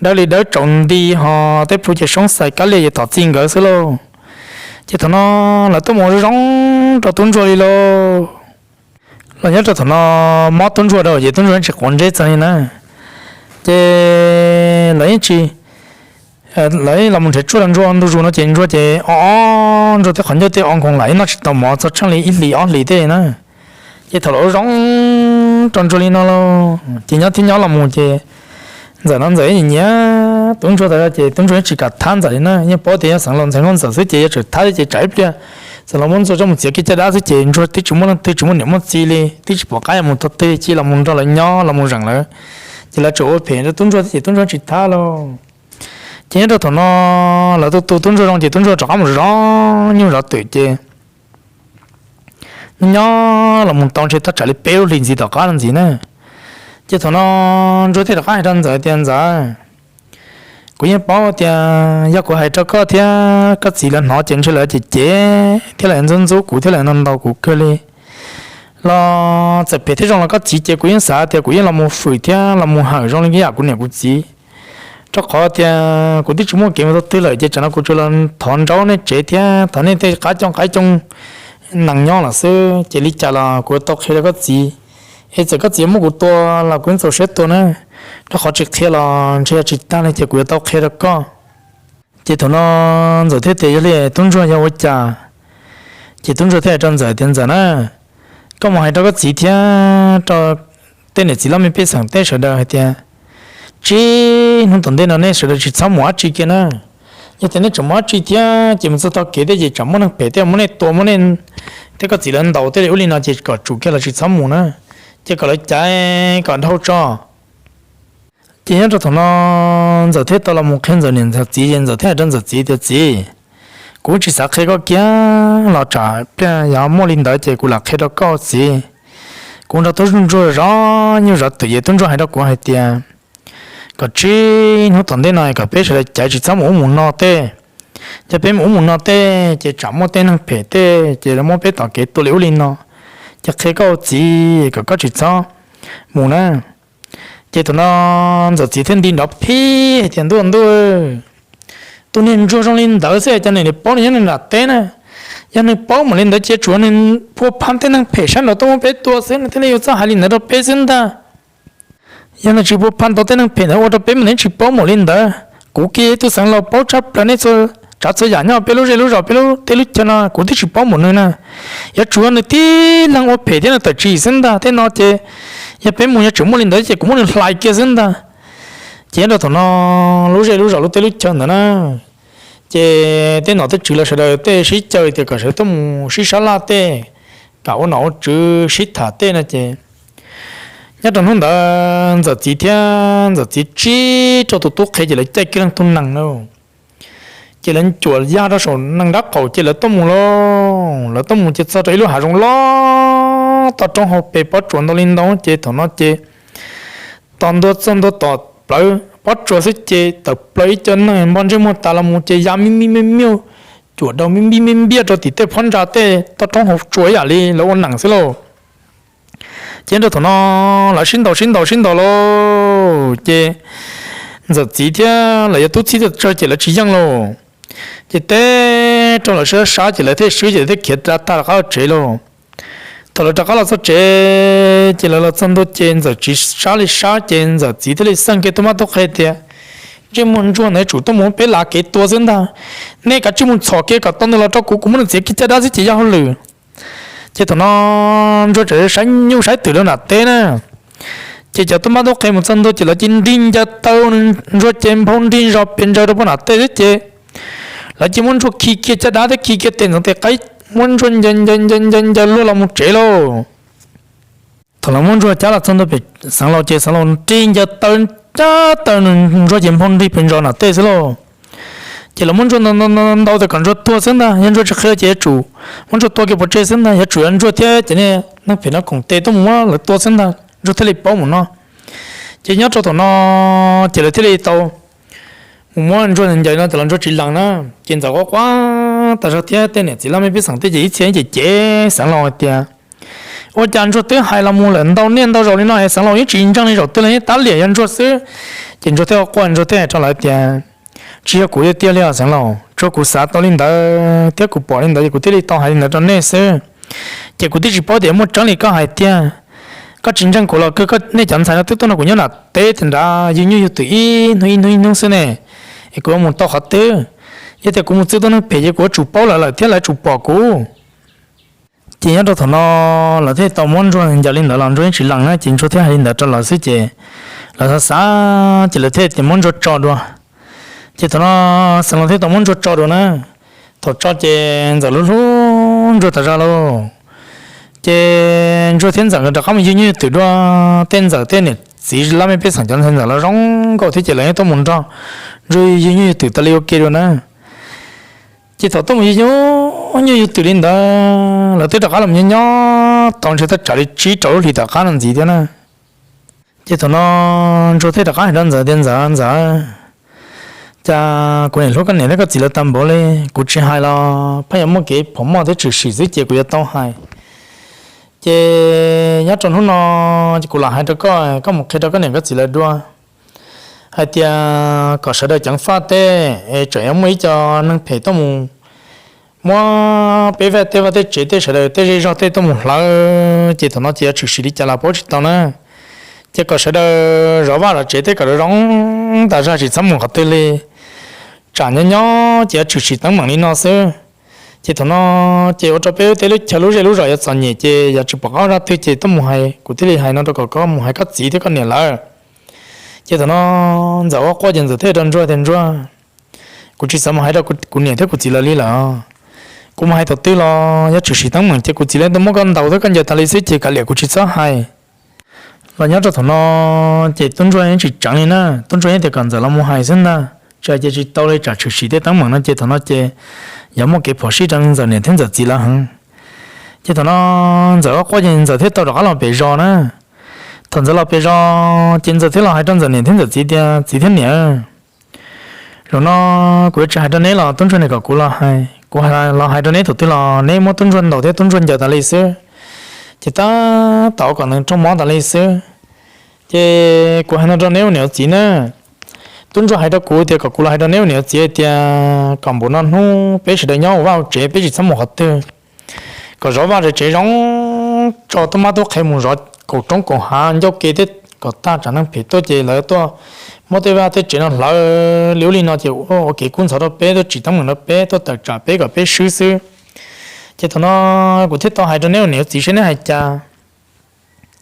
dawb li dawb tsaus nti ho, tej plhu ces soob xais kab liaj yuav tom txij nkawd xwb lauj. Ces thaum no lawv tuaj mus zoo zoo rau tub ntsuag li lauj. Los nyob rau thaum no mob tub ntsuag rau ces tub ntsuag tsis quav ntsej txog li na. Ces lawv yeej tsis, lawv los mus nrhiav tshuaj rau ntsuag ntu zus no ces ntsuag ces o o, ntsuag tej qhov ncauj tej o nkoos lam ib noj tsis tau mov txog tsheej li ib hlis ob hlis tej na. Ces thaum lawv zoo rau ntsuag li no lauj ces nyob thiab nyob los mus ces ntxawm no ntxawm nyiam nyiam tub ntsuag tas zog ces tub ntsuag yeej tsis kam thab ntxawm li na, yeej paub tias yog Xeev Laus ntxhais nkauj ntxawm xwb ces yuav tsum thab thiab ces tsam ib pliag Xeev Laus muab ntsuag coj mus txiav kiag caj dab xwb ces ntsuag twb tsis muaj leej twg tsis muaj niam muaj txiv li, twb tsis pom qab yuav mus tog twg cia los mus nrog lawv nyob los mus zeem lawv, ces lawv tsuas ua phem rau tub ntsuag thiab ces tub ntsuag tsis thab lauj. Ces nyob rau thaum no lawv tu tu tub ntsuag zoo ces tub ntsuag rov qab mus zov nyuj zov twm ces Nyob nyob los mus tau ntshe tab tsam li peb lub hlis ntxiv tom qab no ntxiv na. Ces thaum no Ntsuag thiaj rov qab hais rau Ntxawm tias, Ntxawm, kuv yeej paub tias yog kuv hais rau koj thiab koj txiv lawv hnov ces ntshe lawv cem cem thiab lawv ntxub ntxub kuv thiab lawv ntaus ntaus kuv kawg li. Los txawm phem thiab zoo los koj txiv ces kuv yeej xav tias kuv yeej los mus fwm thiab los mus hawm zoo li yam kuv niam kuv txiv. Rau qhov tias kuv twb tsis muaj kev mus tau twg lawm ces tsam no kuv tsuas los thov nraub nej tsev thiab thov nej tej qab cooj qaib cooj nees nyob lawm xwb, ces li cas los kuv yuav tau qhia rau koj txiv. Es txawm koj txiv muab kuv tua los kuv yeej txaus siab tua na, rau qhov tsis qhia los ntshe yog tsis tag li ces kuv yuav tau qhia rau koj. Ces thaum no Ntxawm thiaj tias, Yog li tub ntsuag yog ua cas? Ces tub ntsuag thiaj hais rau Ntxawm tias, Ntxawm na, koj mus hais rau koj txiv thiab rau tej niam txiv laj mej pej xeem tej sawv daws hais tias, tsib hnub tom ntej no nej sawv daws tsis txhob mus dab tsi kiag na. Yog tias nej tseem mus dab tsi thiab ces mus txog tog kev tej ces tsam muaj neeg phem tej muab nej tua, muab nej thiab koj txiv lawv ntaus tej li ub li no ces kom tsum kiag los tsis txhob mus na, ces kom lawv caiv kom dhau tso. Ces nyob rau thaum no Ntxawm thiaj tau los mus qhia Ntxawm niam Ntxawm txiv, ces Ntxawm thiaj hais rau Ntxawm txiv tias, Txiv, kuv tsis xav qhia koj kiag los tsam pliag yog muaj li ntawd ces kuv lam qhia rau koj txiv. Kuv nrog tub ntsuag zov nyuj zov twm ces tub ntsuag hais rau kuv hais tias kom tsib hnub tom ntej no kom peb sawv daws caiv tsis txhob mus ub mus no tej. Yog peb mus ub mus no tej ces tsam muaj tej neeg phem tej ces lawv muab peb tom kev tua li ub li no. Ces qhia koj txiv kom koj tsis txhob mus na. Ces thaum no Ntxawm txiv thiaj nti nrov phib hais tias, Ntuj ntuj, tus niag ntsuag zoo li ntawd xwb cas nws paub nws nyob nram teb na. Yog nws paub mam li ntawd ces tsuav nws pua phaj tej neeg phem sab nraud tuaj muab peb tua xwb nws thiaj li yuav txawj hais li ntawd rau peb xwb ntag. Yog nws tsis pua phaj tau tej neeg phem ntawd ua rau peb mas nws tsis paub mam li ntawd. Kuv kiag ib tug xeev laus paub tshaj plaws nej txhua tsav txhua yam nyob peb lub zej lub zos peb lub teb lub chaw no kuv twb tsis paub mam nws na. Yuav tsum nws tib leeg ua phem thiab nws tawm tsam xwb ntag, tej no ces yog peb mus yog tseem muaj li ntawd ces kuv muab nws hlais kiag xwb ntag. Ces nyob rau thaum no lub zej lub zos lub teb lub chaw ntawd na, ces tej nom tej tswv lawv sawv daws tej sib caw tias kom sawv daws tuaj mus sib sab laj tej, kom ua nom ua tswv sib tham tej no ces nyob rau hnub ntawd Ntxawm txiv thiab Ntxawm txiv tsib rau tus tub qhe ces lawv caij kiag leej tug nees na, ces lawv cuam ya rau saum nees nrab qaum ces lawv tuaj mus lauj. Lawv tuaj mus ces txog rau ib lub hav zoov loj toj roob hauv pes pob tsuas ntau li ntau ces thaum no ces tos ntua txog ntua tom plawv pob tsuas xwb ces tawm plaws ib co neeg npog ntsej muag tas los mus ces ya mib mib miaj miaj, cuam rau mib mib miaj miaj rau tim tej phab ntsa tej toj roob hauv tsuas ib yam li lawv ua nees xwb lauj. Ces rau thaum no lawv sib ntaus sib ntaus sib ntaus lauj ces Ntxawm txiv thiab lawv yog tub txib txawj ces lawv tsis yeej lauj. Ces teb rau lawv sab sab ces lawv thiaj swb ces lawv thiaj khiav tag rov qab los tsev lauj. Thaum lawv rov qab los txog tsev ces lawv los txog ntua ces Ntxawm txiv sab li sab ces Ntxawm txiv thiaj li xeej kiag tub mab tub qhe tias, Ntsej muag ntsuag ntawd tsum tuaj mus peb lav kev tua xwb ntag. Nej kav tsij mus txhom kiag kom tau nws los rau kuv, kuv muab nws txiav kiag caj dab xwb ces yog hauj lwm. Ces thaum no ntsuag tseem saib nyuj saib twm rau nram teb na. Ces cov tub mab tub qhe mus txog ntua ces lawv cia li nrig ncaws taw ntsuag ces nphau nrig zog pes ntsaws rau puag nram teb xwb ces lawv cia li muab ntsuag khi kiag caj dab thiab khi kiag tes ntxeev tes qaib, muab ntsuag ncaws ncaws ncaws ncaws ncaws luag los mus tsev lauj. Thaum lawv muab ntsuag cab los txog ntua pem Xeev Laus ces Xeev Laus nrig ncaws taw cab taw ntsuag ces nphau nrig pes ntsaws nram teb xwb lauj. Ces lawv muab ntsuag ntaus ntaus tias kom ntsuag tuag xwb ntag, yog ntsuag tsis qhia ces yuav tsum muab ntsuag tua kiag pov tseg xwb ntag, yuav tsum yog ntsuag thiab cov neeg phem no koom tes tuaj mus muab lawv tua xwb ntag, ntsuag thiaj li paub mus no. Ces nyob rau thaum no ces lawv thiaj li tau mus muab ntsuag ncaws no ces los ntsuag tsis lees na. Ces Ntxawm quaj quaj tas zog thiab tej niam txiv laj mej pej xeem tej ces ib txhia ces cem Xeev Laus hais tias, Ua cas ntsuag twb hais los mus lawm ntau niaj ntau zaus li no es Xeev Laus yeej tsis ntseeg li, zaum twg los yeej tab liam yog ntsuag xwb. Ces ntsuag thiaj quaj, ntsuag thiaj hais rau lawv tias, Tsis yog kuv tiag tiag li os Xeev Laus, tsuas kuv xav tau li ntawd thiab kuv pom li ntawd ces kuv thiaj li tau hais li ntawd rau nej xwb. Ces kuv twb tsis paub tias muaj tseeb li koj hais tiag. Koj tsis ntseeg kuv los kawg, nej cov ntxhais no twb tuaj nrog kuv nyob nram teb nrad yug nyuj yug twm ib hnub ib hnub ib hnub xwb ne, es kuv yuav mus tau qhov twg? Yog tias kuv mus txwv tus neeg phem ces kuv yuav tsum paub lawv lawm thiab lawv yuav tsum pom kuv. Ces nyob rau thaum no lawv thiaj tau muab ntsuag ncaws li ntawd los ntsuag yeej tsis lees na, ces ntsuag thiaj hais li ntawd rau lawv xwb ces lawv xav xav ces lawv thiaj tias muab ntsuag tso dua. Ces thaum no Xeev Laus thiaj tau muab ntsuag tso dua na. Thaum tso ces Ntxawm hlub hlub ntsuag tas zog lauj. Ces ntsuag thiab Ntxawm nkawd rov qab mus yug nyuj yug twm dua, tej Ntxawm tej niam txiv laj mej pej xeem cov ntxhais Ntxawm los zoo nkauj thiab ces lawv yeej tuaj mus nrog ntsuag yug nyuj yug twm tas li ua ke dua na. Ces thaum tuaj mus yug nyuj Nyuj yug twm li ntawd, lawv twb rov qab los nyob nyob tau ntshe twb tsawg li tsib rau lub hlis tom qab no ntxiv thiab na. Ces thaum no Ntsuag thiaj rov qab hais rau Ntxawm tias, Ntxawm, Ntxawm, cas kuv niam hlub koj niam thiab koj txiv lawv tag npaum li. Kuv tsis hais los pheej yuav muaj kev phom moj thiab tshwm sim xwb ces kuv yuav tau hais. Ces nyob rau hnub no kuv lam hais rau koj, koj mus qhia rau koj niam koj txiv lawv dua hais tias kom sawv daws ceev faj tej es tseem yuav muaj ib co neeg phem tuaj mus muab peb vaj tej vaj tej tsev tej sawv daws tej zej zog tej tuaj mus hlawv, ces thaum no ces yuav tshwm sim li cas los paub tsis tau na. Ces kom sawv daws zov vaj zov tsev tej kom zoo tas zog, tsis txhob mus qhov twg li. Tsam nyob nyob ces yuav tshwm sim teeb meem li no xwb. Ces thaum no ces ua rau peb tej lub chaw lub zej lub zos yuav txom nyem, ces yog tsis pom qab zaj twg ces tuaj mus hais, kuv thiaj li hais no rau kom koj mus hais koj txiv thiab koj niam lawv. Ces thaum no Ntxawm ua quaj ces Ntxawm thiaj rau Ntsuag tias, Ntsuag, kuv tsis xav mus hais rau kuv niam thiab kuv txiv lawv li lawm. Kuv mus hais thaum twg los yuav tshwm sim teeb meem ces kuv txiv lawv tuaj muab koj ntaus thiab koj ncaws tas li xwb ces kav liam kuv tsis txhob hais. Los nyob rau thaum no ces tub Ntsuag yeej tsis tseev li na, tub Ntsuag yeej tias kom Ntxawm los mus hais xwb ntag, tsis hais ces tsis tau li, tsam tshwm sim tej teeb meem no ces thaum no ces yuav muaj kev phom sij rau Ntxawm niam thiab Ntxawm txiv lawv heev. Ces thaum no Ntxawm ua quaj ces Ntxawm thiaj tau rov qab los pem zos na. Thaum Ntxawm los pem zos ces Ntxawm thiaj los hais rau Ntxawm niam thiab Ntxawm txiv tias, Txiv thiab niam, zaum no kuv yuav tsis hais rau neb los tub Ntsuag nim kom kuv los hais, kuv los hais rau neb thaum twg los neb muab tub Ntsuag ntaus thiab tub Ntsuag ncaws tas li xwb, ces tab tom kom nws raug mob tas li xwb. Ces kuv hais no rau neb ua niam ua txiv na, tub Ntsuag hais rau kuv tias kom kuv los hais rau neb ua niam ua txiv hais tias kom npaum no hnub peb sawv daws nyob ua vaj ua tsev, peb tsis txhob mus qhov twg, kom zov vaj zov tsev zoo, tso tub mab tub qhe mus zov kaum roob kaum hav ncauj ke thiab kom tag, tsam neeg phem tuaj ces lawv tuaj muab tej vaj tej tsev no hlawv li ub li no ces ua kev kub ntxhov rau peb, tuaj tsim teeb meem rau peb, tuaj tawm tsam peb kom peb swb xwb. Ces thaum no kuv thiaj tau hais rau neb ua niam ua txiv seb neb hais cas.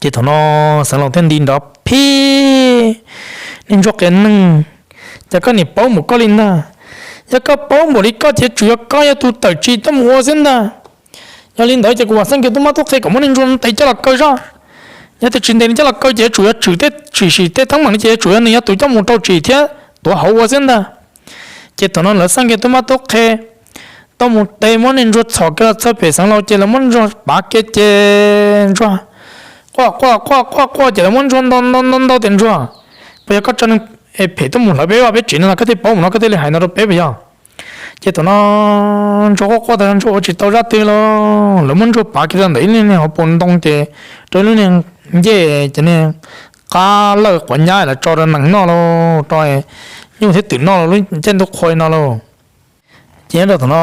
Ces thaum no Xeev Laus thiaj nti nrov phib, Niag ntsuag qias neeg, cas koj nim paub npaum koj li ntag? Yog koj paub npaum li koj ces tsum yog koj yog tus tawm tsim tuaj mus ua xwb ntag. Yog li ntawd ces kuv vam xeeb kiag tub mab tub qhe kom muab niag ntsuag ntes coj los kaw zog. Yog tias tsis ntes nws coj los kaw ces tsum yog tshwm tej tshwm sim tej teeb meem no ces tsum yog nws yog tus coj mus rau tsim thiab tuav hauv ua xwb ntag. Ces thaum no lawv xeeb kiag tub mab tub qhe tuaj mus tes muab niag ntsuag txhom kiag los txog pem Xeev Laus ces lawv muab ntsuag pav kiag ces ntsuag quaj quaj quaj quaj quaj ces lawv muab ntsuag ntaus ntaus ntaus ntaus tias, Ntsuag, puas yog koj tso neeg phem tuaj mus hlawv peb vaj peb tsev no los koj thiaj paub mus no koj thiaj li hais no rau peb puas yog? Ces thaum no ntsuag quaj quaj tas ntsuag ua tsis tau zaj twg los lawv muab ntsuag pav kiag rau ntawm ib lub niag hauv paus ntoo ces rau ib lub niag ncej ces niag qab lawj quav nyab lawv tso rau nees noj lauj, rau nyuj thiab twm noj lub caij ntuj qhua no lauj. Ces nyob rau thaum no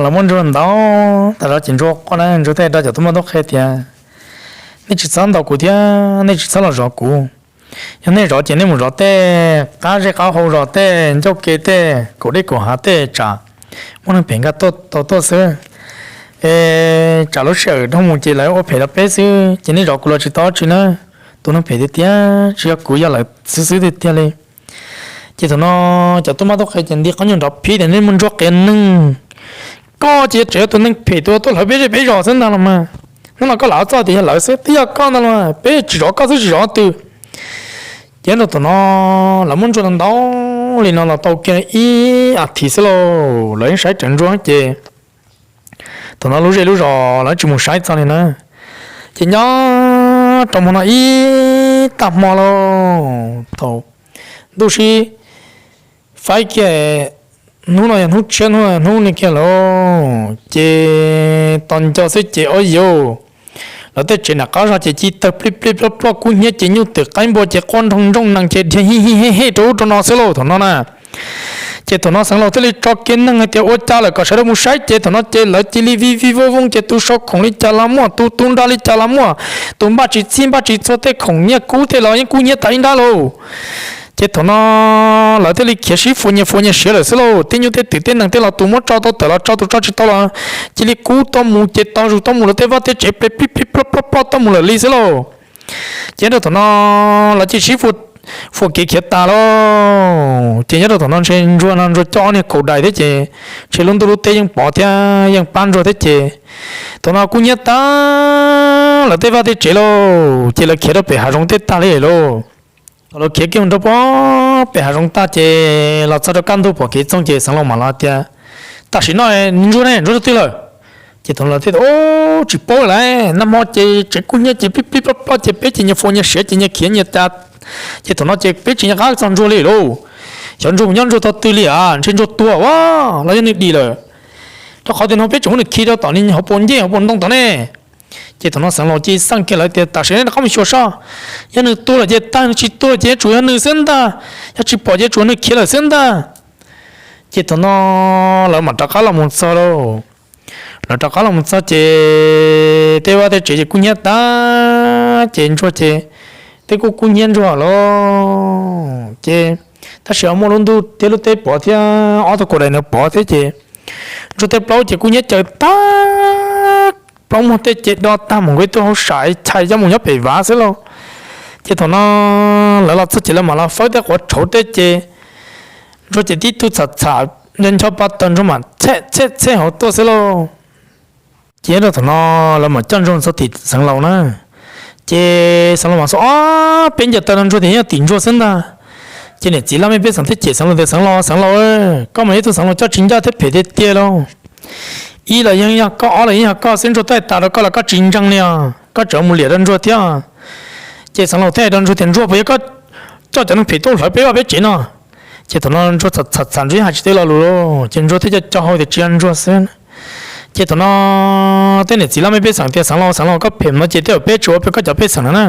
lawv muab ntsuag ntaus tas zog ces ntsuag quaj na, ntsuag thiaj rau cov tub mab tub qhe tias, Nej tsis txhob ntaus kuv thiab nej tsis txhob los zov kuv. Yog nej zov ces nej mus zov tej qab zej qab hau zos tej ncauj ke tej kaum dej kaum hav tej tsam muaj neeg phem nkag tau tuaj xwb. Es tsam lub sij hawm dhau mus ces lawv ua phem rau peb xwb ces nej zov kuv los tsis tau dab tsi na. Tus neeg phem tiag tiag tsis yog kuv, yog lawv xwb xwb tiag tiag li. Ces thaum no cov tub mab tub qhe ces nti qab nyuag nrov phib tias, Niag ntsuag qias neeg, koj ces yuav tsum yog tus neeg phem tus tuaj hlawv peb zej peb zos xwb ntag los mas. Hnub no koj lam txoj tias yog lawv xwb, twb yog koj ntag los mas, peb tsis zov koj xwb tsis zov twg. Ces nyob rau thaum no lawv muab ntsuag ntaus li no los tau kiag ib as thiv xwb lauj, lawv yeej saib rawv ntsuag ces thaum no lub zej lub zos lawv tsis mus saib txog li na. Ces nyob rau hmo no ib tag hmo lauj, thaum ntuj sib faib kiag, hnub no yog hnub tshiab hnub no yog hnub ni kiag lauj, ces tos nco xwb ces ob yus lawv tej tsev nram qab zog ces ci tawg plij plij ploj ploj kub hnyiab ces nyuj twm qaib npua ces quaj nroog ntsooj nees ces dhia hij hij hej hej rau ub rau no xwb lauj thaum no na. Ces thaum no Xeev Laus thiaj li tso kiag neeg hais tias ua cas lawm kom sawv daws mus saib ces thaum no ces lawv cia li vij vij vooj vooj ces tus sau khoom li cas los muaj, tus tu nra li cas los muaj, tus npaj tsis txhij npaj tsis txhua tej khoom nyiaj kub tej los yeej kub hnyiab tas ib nrab lauj. Ces thaum no lawv thiaj li khiav sib fuas nyias fuas nyias siav lawm xwb lauj, tej nyuj tej twm tej nees tej los tus muab tso tau tawm los tso, tus tso tsis tau los cia li kub tuaj mus ces tog zus tuaj mus lawv tej vaj tej tsev ple plij plij ploj ploj ploj tuaj mus lawm li xwb lauj. Ces nyob rau thaum no lawv cia li sib fuas kev khiav tas lauj. Ces nyob rau thaum no ntshe ntsuag no ntsuag coj ob niag kaus dais thiab ces ntshe lub ntuj lub teb yeej pom thiab yeej pab ntsuag thiab ces thaum no kub hnyiab tag lawv tej vaj tej tsev lauj, ces lawv khiav rau pem hav zoov tej tag li lauj. Thaum lawv khiav kiag mus rau pem hav zoov tag ces los txog rau kaj ntug pom kev txoog ces Xeev Laus mam los tias, Tam sim no ntsuag ne, ntsuag rau twg lawm? Ces thaum no lawv thiaj tias, Ub, tsis paub lawm, nag hmo ces tsev kub hnyiab ces plib plib plob plob ces peb ces nyias faus nyias siav ces nyias khiav nyias tas, ces thaum no ces peb tsis nco qab txog ntsuag li lauj. Xyov ntsuag mus nyob ntsuag tog twg li as, ntshe ntsuag tuag ua los yog nws dim lawm, rau qhov tias no peb tseem muab nws khi rau tom hauv paus ncej hauv paus ntoo tod ne. Ces thaum no Xeev Laus cia li xaj kiag lawv tias, Tam sim nej rov qab mus xyuas soj, yog nws tuag lawm ces tag, nws tsis tuag ces yuav tsum yog nws xwb ntag, yog tsis pom ces yuav tsum nws khiav lawm xwb ntag. Ces thaum no lawv mam rov qab los mus txog lauj. Lawv rov qab los mus txog ces tej vaj tej tsev ces kub hnyiab tag, ces ntsuag ces twb kub kub hnyiab ntsuag lawm ces, tab sis ho muaj lub ntuj thiab lub teb pov thiab ob tug kaus dais ntawd pov thiab ces ntsuag tej plaub ces kub hnyiab caws tag, plaub muag tej ces do tag mus nkaus ib tug hauv sam chais coj mus nyob pem vav xwb lauj. Ces thaum no lawv los txog ces lawv mam los fawb tej quav tshauv tej ces ntsuag ces tib tug txham txham ncho ncho pa taws ntsuag mam txhej txhej txhej hauv tuaj xwb lauj. Ces nyob rau thaum no lawv mam coj ntsuag txog tim Xeev Laus na. Ces Xeev Laus mam xav, Ob, peb ncaws taw no ntsuag tias yog tim ntsuag xwb ntag. Ces niam txiv laj mej pej xeem thiaj cem Xeev Laus tias, Xeev Laus, Xeev Laus, koj mas ib tug Xeev Laus coj tsis ncaj thiab phem tiag tiag lauj. Ib los yeej yog koj, ob los yeej yog koj xwb, ntsuag twb tas rau koj los koj tsis ntseeg li os, koj tseem mus liam rau ntsuag thiab. Ces Xeev Laus thiaj hais rau ntsuag tias, Ntsuag, puas yog koj coj cov neeg phem tuaj hlawv peb vaj peb tsev no? Ces thaum no ntsuag txham txham ntsuag yeej hais tsis tau lo lus lauj, ces ntsuag thiaj coj coj hau tias tsis yog ntsuag xwb. Ces thaum no tej niam txiv laj mej pej xeem tias, Xeev Laus, Xeev Laus, koj phem no ces tej zaum peb tsis ua peb koj cov pej xeem no na,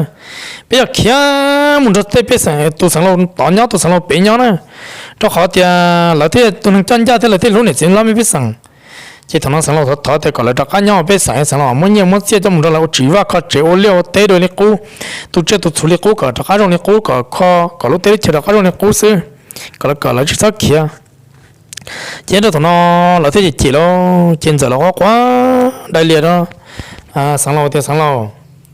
peb yuav khiav mus nrog tej pej xeem tus Xeev Laus tod nyob, tus Xeev Laus pem nyob na, rau qhov tias lawv thiaj tus neeg coj ncaj thiab lawv thiaj hlub niam txiv laj mej pej xeem. Ces thaum no Xeev Laus thov thov tias kom lawv rov qab nyob ua pej xeem, Xeev Laus muab nyiaj muab txiaj coj mus rau lawv ua tsis vaj kho tsev ua liaj ua teb rau li qub, tu tsiaj tu txhuv li qub kom rov qab zoo li qub, kom kho kom lub teb lub chaw rov qab zoo li qub xwb, kom lawv kom lawv tsis txhob khiav. Ces nyob rau thaum no lawv thiaj cem cem lauj, ces Ntxawm los quaj quaj dai lias rau Xeev Laus tias, Xeev Laus,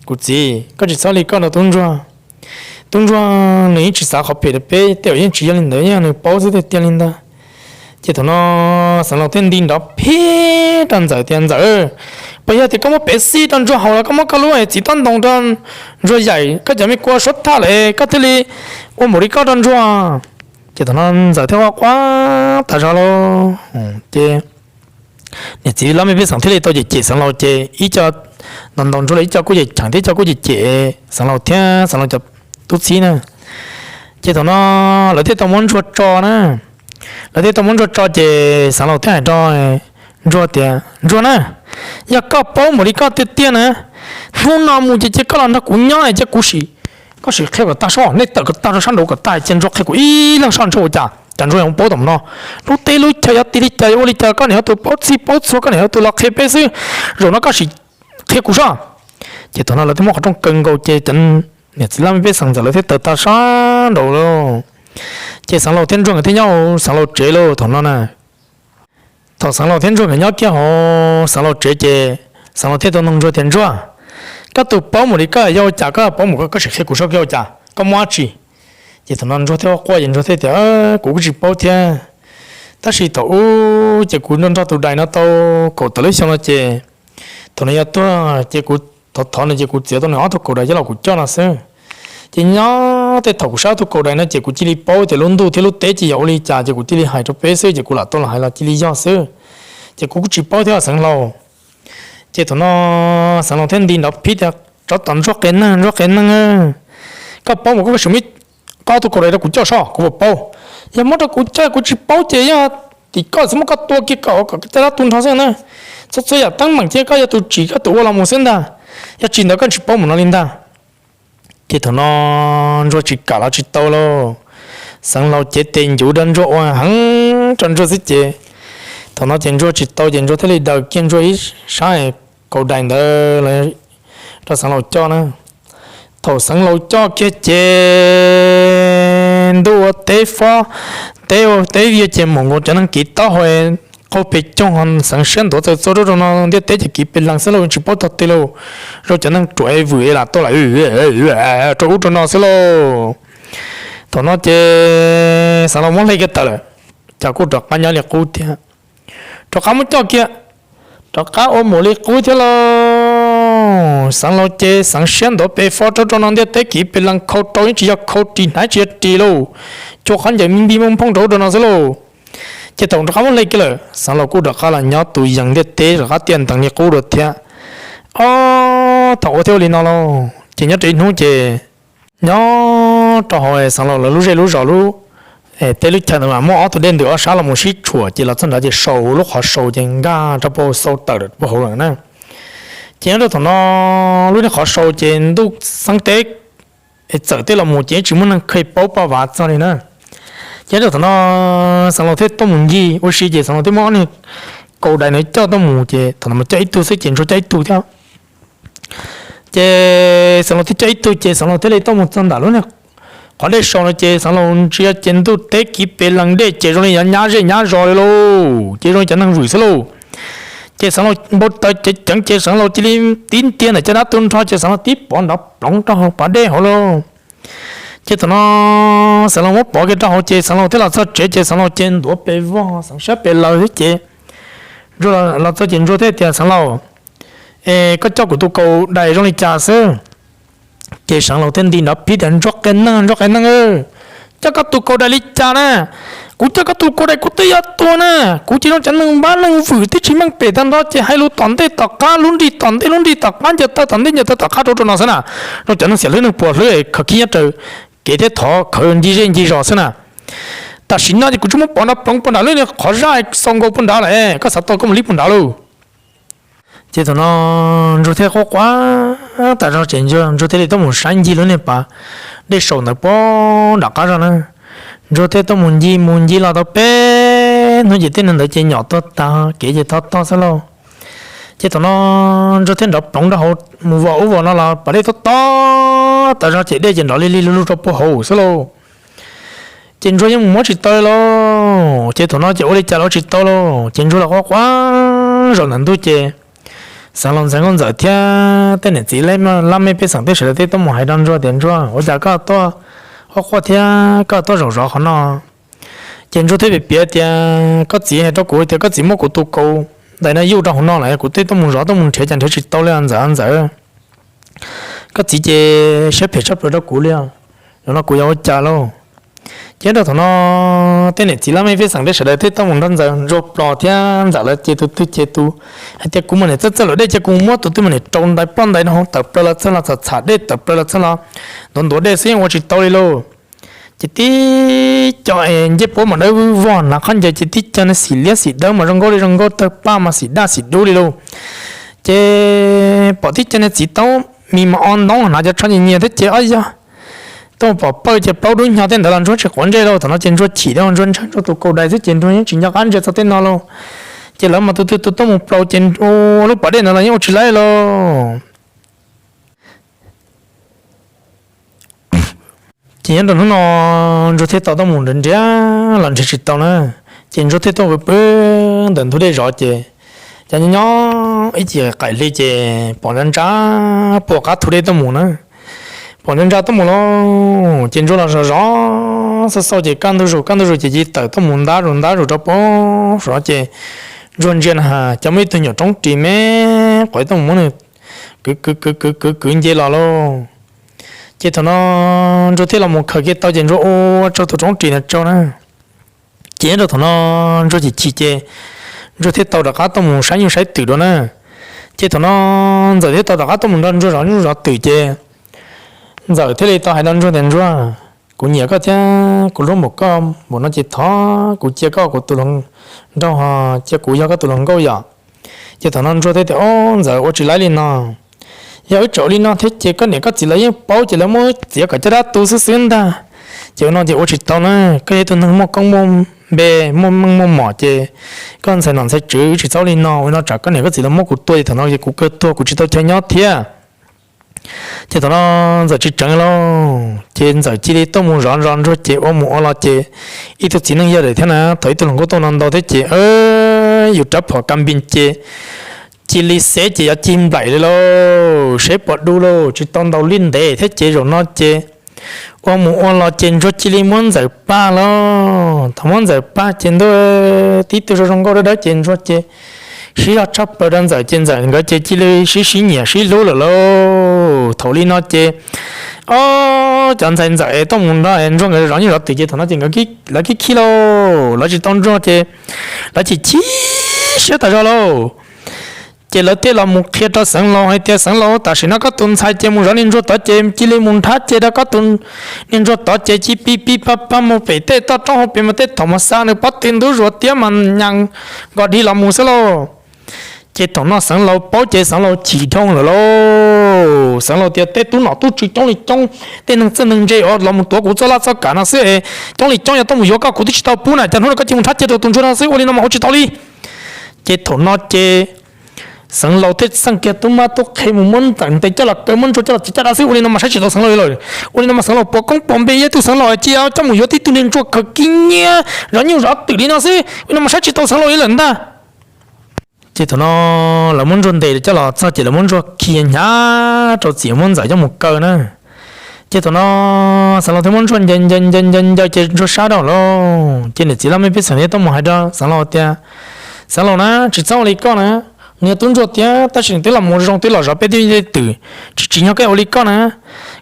kuv txiv, koj tsis txhob li koj rau tub ntsuag. Tub ntsuag nws yeej tsis xav qhov phem rau peb, tej zaum yeej tsis yog li ntawd, yeej yog nws paub xwb tiag tiag li ntag. Ces thaum no Xeev Laus thiaj nti nrov phib rau Ntxawm tias, Ntxawm, puas yog tias koj muab pev xij rau ntsuag haus los koj muab koj lub txiv tob ntoo rau ntsuag yaim, koj cov me kua suab thaj lawm koj thiaj li ua npaum li koj rau ntsuag? Ces thaum no Ntxawm thiaj quaj quaj tas zog lauj. Ces niam txiv laj mej pej xeem thiaj li tau cem cem Xeev Laus, ces ib co ntaus ntaus ntsuag los ib co kuj cem cheem thiab ib co kuj cem cem Xeev Laus thiab Xeev Laus cov tub txib na. Ces thaum no lawv thiaj tau muab ntsuag tso na. Lawv thiaj tau muab ntsuag tso ces Xeev Laus thiaj hais rau ntsuag tias, Ntsuag na, yog koj paub npaum li koj tiag tiag na, hnub no mus ces cia koj los nrog kuv nyob es cia kuv sim, koj sim qhia kom tag soj, nej tawm kom tag rau sab nraud kom tag, cia ntsuag qhia kuv ib leeg soj ntsuag ua cas, cas ntsuag yuav paub tom no. Lub teb lub chaw yuav tig li cas yuav ua li cas koj niam yuav tus paub txhij paub txhua, koj niam yuav tus los qhia peb xwb. Zaum no koj sim qhia kuv soj. Ces thaum no lawv thiaj muab qhov rooj kaw nkaus ces cov niam txiv laj mej pej xeem Ntxawm lawv thiaj tawm tag sab nraud lauj. Ces Xeev Laus thiab ntsuag nkawd thiaj nyob hauv Xeev Laus tsev lauj thaum no na. Thaum Xeev Laus thiab ntsuag nkawd nyob kiag hauv Xeev Laus tsev ces Xeev Laus thiaj tau nug ntsuag tias, Ntsuag, koj tus paub npaum li koj yog ua cas koj paub npaum koj, koj sim qhia kuv soj koj ua cas, koj muaj dab tsi? Ces thaum no ntsuag thiaj quaj ces ntsuag thiaj tias, Kuv kuj tsis paub thiab, tab sis thaum ub ces kuv nrog nrog tus dais no tau kaum tawm lub xyoo no ces thaum nws yuav tuag ces kuv thov thov nws ces kuv txiav tau nws ob tug kaus dais coj los kuv coj no xwb. Ces nyob tej thaum kuv saib ob tug kaus dais no ces kuv cia li paub tias lub ntuj thiab lub teb ces yog ua li cas ces kuv cia li hais rau peb xwb ces kuv lam tau los hais los cia li yog xwb. Ces kuv kuj tsis paub thiab Xeev Laus. Ces thaum no Xeev Laus thiaj nti nrov phib tias, Tsov tom ntsuag qias neeg, ntsuag qias neeg, koj paub mas koj sim muab koj ob tug kaus dais rau kuv coj soj kuv puas paub? Yog muab rau kuv coj kuv tsis paub ces yog tim koj xwb, muab koj tua kiag kom caj dab tu nrho xwb na. Txhua txhua yam teeb meem ces koj yog tus tsim koj tus ua los mus xwb ntag. Yog tsis ntawd koj tsis paub mus no li ntag. Ces thaum no ntsuag tsis kam los tsis tau lauj. Xeev Laus cev tes ncuv rau ntsuag ua heev rau ntsuag xwb ces thaum no ces ntsuag tsis tau ces ntsuag thiaj li daws kiag ntsuag ib sab kaus dais ntawd rau Xeev Laus coj na. Thaum Xeev Laus coj kiag ces ntuj ua teb fob, teb ua teb vias ces mus nkaus cov neeg kiv taub hau qaug pes coog ho xeev siab ntuav txaws txua rau rau no ntiaj teb ces kiv pes lees xwb lauj, tsis paub tog twg lauj. Zoo cov neeg ruam vwm lam tuaj lam rau ub rau no xwb lauj. Thaum no ces Xeev Laus muab hle kiag tawm lawm, cas kuj rov qab nyob li qub thiab. Rov qab muab coj kiag, rov qab ua mus li qub thiab lauj. Xeev Laus ces xeev siab ntuav pes fob rau rau no ntiaj teb kiv pes lees khau rau yeej tsis yog khau ris hnav tsis yog ris lauj, cua qhov ncaws me npij muaj phooj rau ub rau no xwb lauj. Ces thaum rov qab muab hle kiag lawm, Xeev Laus kuj rov qab los nyob tus yees ntiaj teb rov qab tiaj ntees li qub dua thiab. Ob, thaum ua thiab ua li no lauj, ces nyob rau ib hnub ces nyob rau hauv Xeev Laus lawv lub zej lub zos lub teb lub chaw ntawd mas muaj ob tug dej ntws ob sab los mus sib tshuam, ces los txog nrad ces sau lub qhov sau ces nkag rau puag hauv, sau tawm puag hauv lawm na. Ces nyob rau thaum no lub niag qhov sau ces ntuj xeeb teb txawm tej los mus ces tsis muaj neeg kheev paub paj vav txog li na. Ces nyob rau thaum no Xeev Laus thiaj tuaj mus ncig ua si ces Xeev Laus thiaj muab ob niag kaus dais ntawd coj tuaj mus, ces thaum no mas coj ib tug xwb ces Ntsuag coj ib tug thiab. Ces Xeev Laus thiaj coj ib tug ces Xeev Laus thiaj li tuaj mus txog ntawm lub niag qhov dej sau no ces Xeev Laus ntsia ces ntuj teb kiv pes lees dej ces zoo li yuav nyab zej nyab zos li lauj, ces zoo li cov neeg vwm xwb lauj. Ces Xeev Laus npau taws ceev ceev ces Xeev Laus cia li tib ntiag ntawm caj dab tu nrho ces Xeev Laus tib pov nrov ploov rau hauv pas dej hauv lauj. Ces thaum no Xeev Laus muab pov kiag rau hauv ces Xeev Laus thiaj los txog tsev ces Xeev Laus ces ntuav pes vog xeev siab pes laws thiab ces Ntsuag los txog ces Ntsuag thiaj tias, Xeev Laus, es koj coj kuv tus kaus dais zoo li cas xwb? Ces Xeev Laus thiaj nti nrov phib tias, Ntsuag qias neeg, Ntsuag qias neeg, coj koj tus kaus dais li cas na? Kuv coj koj tus kaus dais kuv twb yuav tuag na. Kuv ces zoo cov neeg npab neeg vwm twb tsis meej pem tag nrho ces hais lus tom ntej tom qab, lub nrig tom ntej lub nrig tom qab, ncaws taw tom ntej ncaws taw tom qab rau rau no xwb na. Zoo cov neeg xiam hlwb neeg puas hlwb khawv khib nyob raws kev thiab thov khawv ncig zej ncig zos xwb na. Tam sim no ces kuv tsuas muab pov nrov ploov puag nram lub niag qhov zaj xau nkaus puag nrad lawm, koj xav tau koj mus li puag nrad lauj. Ces thaum no Ntsuag thiaj quaj quaj tas zog ces Ntsuag thiaj li tuaj mus saib ncig lub niag pas dej saum ntawd puag nram qab zog na. Ntsuag thiaj tuaj mus ncig mus ncig los tau peb hnub ces tej neeg ntawd ces nyom tuag tag kev ces tog tog xwb lauj. Ces thaum no Ntsuag thiaj nrov ploov rau hauv mus vos ub vos no los pas dej tob tob tas zog ces dej ces nrov li li lug lug rau puag hauv xwb lauj. Ces Ntsuag yeej mus muab tsis tau li lauj. Ces thaum no ces ua li cas los ua tsis tau lauj. Ces Ntsuag los quaj quaj zaum ntawm ntug ces Xeev Laus ntxhais Nkauj Ntxawm thiab tej niam txiv laj mej pej xeem tej sawv daws thiaj tuaj mus hais rau Ntsuag tias, Ntsuag, ua cas koj tuaj quaj quaj thiab koj tuaj zaum zov qhov no? Ces Ntsuag thiaj piav piav tias, Koj txiv hais rau kuv tias koj txiv muab kuv tus kaus dais no yuj rau hauv no lawm, kuv thiaj tuaj mus zov tuaj mus nrhiav cas nrhiav tsis tau li os Ntxawm, Ntxawm. Koj txiv ces siab phem tshaj plaws rau kuv li os. Zaum no kuv yuav ua cas lauj? Ces nyob rau thaum no tej niam txiv laj mej pej xeem tej sawv daws thiaj tuaj mus nrog Ntxawm Ntsuag plos thiab Ntxawm lawv ces tus twg ces tus hais tias, Kuv mas niam txawj txawj luam dej ces kuv muab tus twg mas niam rau ntais ploj ntais rau hauv tawm plaws los txog los txham txham dej tawm plaws los txog los ntuav ntuav dej xwb yeej ua tsis tau li lauj. Ces tib co es ncej puab mas dawb vog hnav khaub ncaws ces tib co niag xim liab xim dawb mas zoo nkauj li zoo nkauj, tawg paj mas xim daj xim dub li lauj. Ces pom tib co niag txiv taub mis mas o ntoob hnav cov tsho nyias nyias thiab ces ob yog tuaj pom pawj ces plaub dub hnyo tej ntawd los Ntsuag tsis quav ntsej lauj. Thaum no ces Ntsuag chim thiab Ntsuag ntshai Ntsuag tus kaus dais xwb ces Ntsuag yeej tsis nco qab ntsia txog tej no lauj. Ces lawv mas tus twg tus tuaj mus plaus ces ua lub pas dej ntawd los yeej ua tsis laib lauj. Ces nyob rau hnub no Ntsuag thiaj tau tuaj mus nrhiav nrhiav los nrhiav tsis tau na. Ces Ntsuag thiaj tuaj pw pw ntawm ntug dej zov ces cas nyob nyob ib chim qaim hli ces pom ntsa ntsa puag qab thu dej tuaj mus na. Pom ntsa ntsa tuaj mus lauj, ces Ntsuag los zov zov xauj xauj ces kaj ntug zus kaj ntug zus ces cia li tawm tuaj mus ntab zus ntab zus rau puag saum no ces Ntsuag ntsia na has cas muaj ib tug nyuam roob ris me quav tuaj mus muab nws kwv kwv kwv kwv kwv kwv nce los lauj. Ces thaum no Ntsuag thiaj los mus khaws kiag tau ces Ntsuag ua rau tus roob ris ntawd tsau na. Ces nyob rau thaum no Ntsuag chim chim ces Ntsuag thiaj tau rov qab tuaj mus saib nyuj saib twm dua na. Ces thaum no Ntxawm thiaj tau rov qab tuaj mus nrog Ntsuag zov nyuj zov twm ces Ntxawm thiaj li tau hais rau Ntsuag tias, Ntsuag, kuv nyiam koj thiab kuv hlub npaum koj npaum no ces thov kuv cia koj kuv tus hluas nraug, cia kuv yog koj tus hluas nkauj yom. Ces thaum no Ntsuag thiaj tias, Ob, Ntxawm, ua tsis laib li no. Yog wb tseem ua li no thiab ces koj niam koj txiv lawv yeej paub ces lawv muab wb txiav kom caj dab tu xwb xwb ntag. Ces ua no ces ua tsis tau na, koj yog ib tug neeg muaj koob muaj npe, muaj meej muaj mom ces koj ntxhais nom ntxhais tswv, wb tsis txhob ua li no, ua li no tsam koj niam koj txiv lawv muab kuv tua ces thaum no ces kuv kawg tuag kuv tsis tau chaw nyob thiab. Ces thaum no Ntxawm tsis tseev lauj, ces Ntxawm cia li tuaj mus zov zov Ntsuag ces ua mus ua los ces ib tug txiv neej yawg lawm thiab na, thaum ib tug hluas nkauj tuaj no ntau thiab ces yus rab phom ka npis ces cia li xeb ces yuav cig nplaim li lauj, seb puas du lauj, tsis tau ntaus li ntev thiab ces zaum no ces ua mus ua los ces Ntsuag cia li muab Ntxawm pag lauj. Thaum muab Ntxawm pag ces ntuj, tib tug zoo zoo nkauj dawb dawb ces Ntsuag ces sib zog tshaj plaws rau Ntxawm ces Ntxawm nkawd ces cia li sib sib nyiam sib hlub lawm lauj. Thaum li no ces Ob cov ntxhais ntxawm tuaj mus nrog Ntsuag nkawd zov nyuj zov twm ces thaum no ces nkawd, lawv khib khib lauj, lawv tsis tau Ntsuag ces lawv chim chim siab tas zog lauj. Ces lawv thiaj los mus qhia rau Xeev Laus hais tias, Xeev Laus, tam sim no koj tus ntxhais ces mus zov niag Ntsuag tod ces cia li mus nrhab ces rau koj tus niag Ntsuag tod ces cia li pib pab pab mus pem tej toj roob hauv pem mas tej thaum mas xa nws pob tw ntub zuav thiab mas nyas nkaus dig los mus xwb lauj. Ces thaum no Xeev Laus paub ces Xeev Laus chim dhau lawm lauj. Xeev Laus tias, Tej tub nom tub tswv coob li coob, tej neeg txawj neeg ntse uas los mus tuav kuv txoj laj txoj kam no xwb es coob li coob, yog tuaj mus yuav koj kuv twb tsis tau pub na, cas hnub no koj cia mus nrhab cia rau tus Ntsuag no xwb, ua li no mas ua tsis tau li. Ces thaum no ces Xeev Laus thiaj txeej kiag tub mab tub qhe mus muab Ntxawm ntes coj los kaw, muab Ntsuag coj los txiav caj dab xwb, ua li no mas saib tsis tau Xeev Laus li lawm. Ua li no mas Xeev Laus puas koob puas npe, yog ib tug Xeev Laus cia li coj mus yuav tib tug niag Ntsuag khaws kiv nyiab zov nyuj zov twm li no xwb, ua li no mas saib tsis tau Xeev Laus li lawm ntag. Ces thaum no lawv muab Ntsuag ntes coj los txog ces lawv muab Ntsuag khi hnyav rau txiv muab Ntxawm coj mus kaw na. Ces thaum no Xeev Laus thiaj muab Ntsuag ncaws ncaws ncaws ncaws ncaws ces Ntsuag sab dhau lawm. Ces niam txiv laj mej pej xeem thiaj tuaj mus hais rau Xeev Laus tias, Xeev Laus na, tsis txhob ua li koj na, nws yog tub Ntsuag tiag tab sis nws twb los mus zoo twb los zov peb tib tug twm, tsis tsim nyog koj ua li koj na.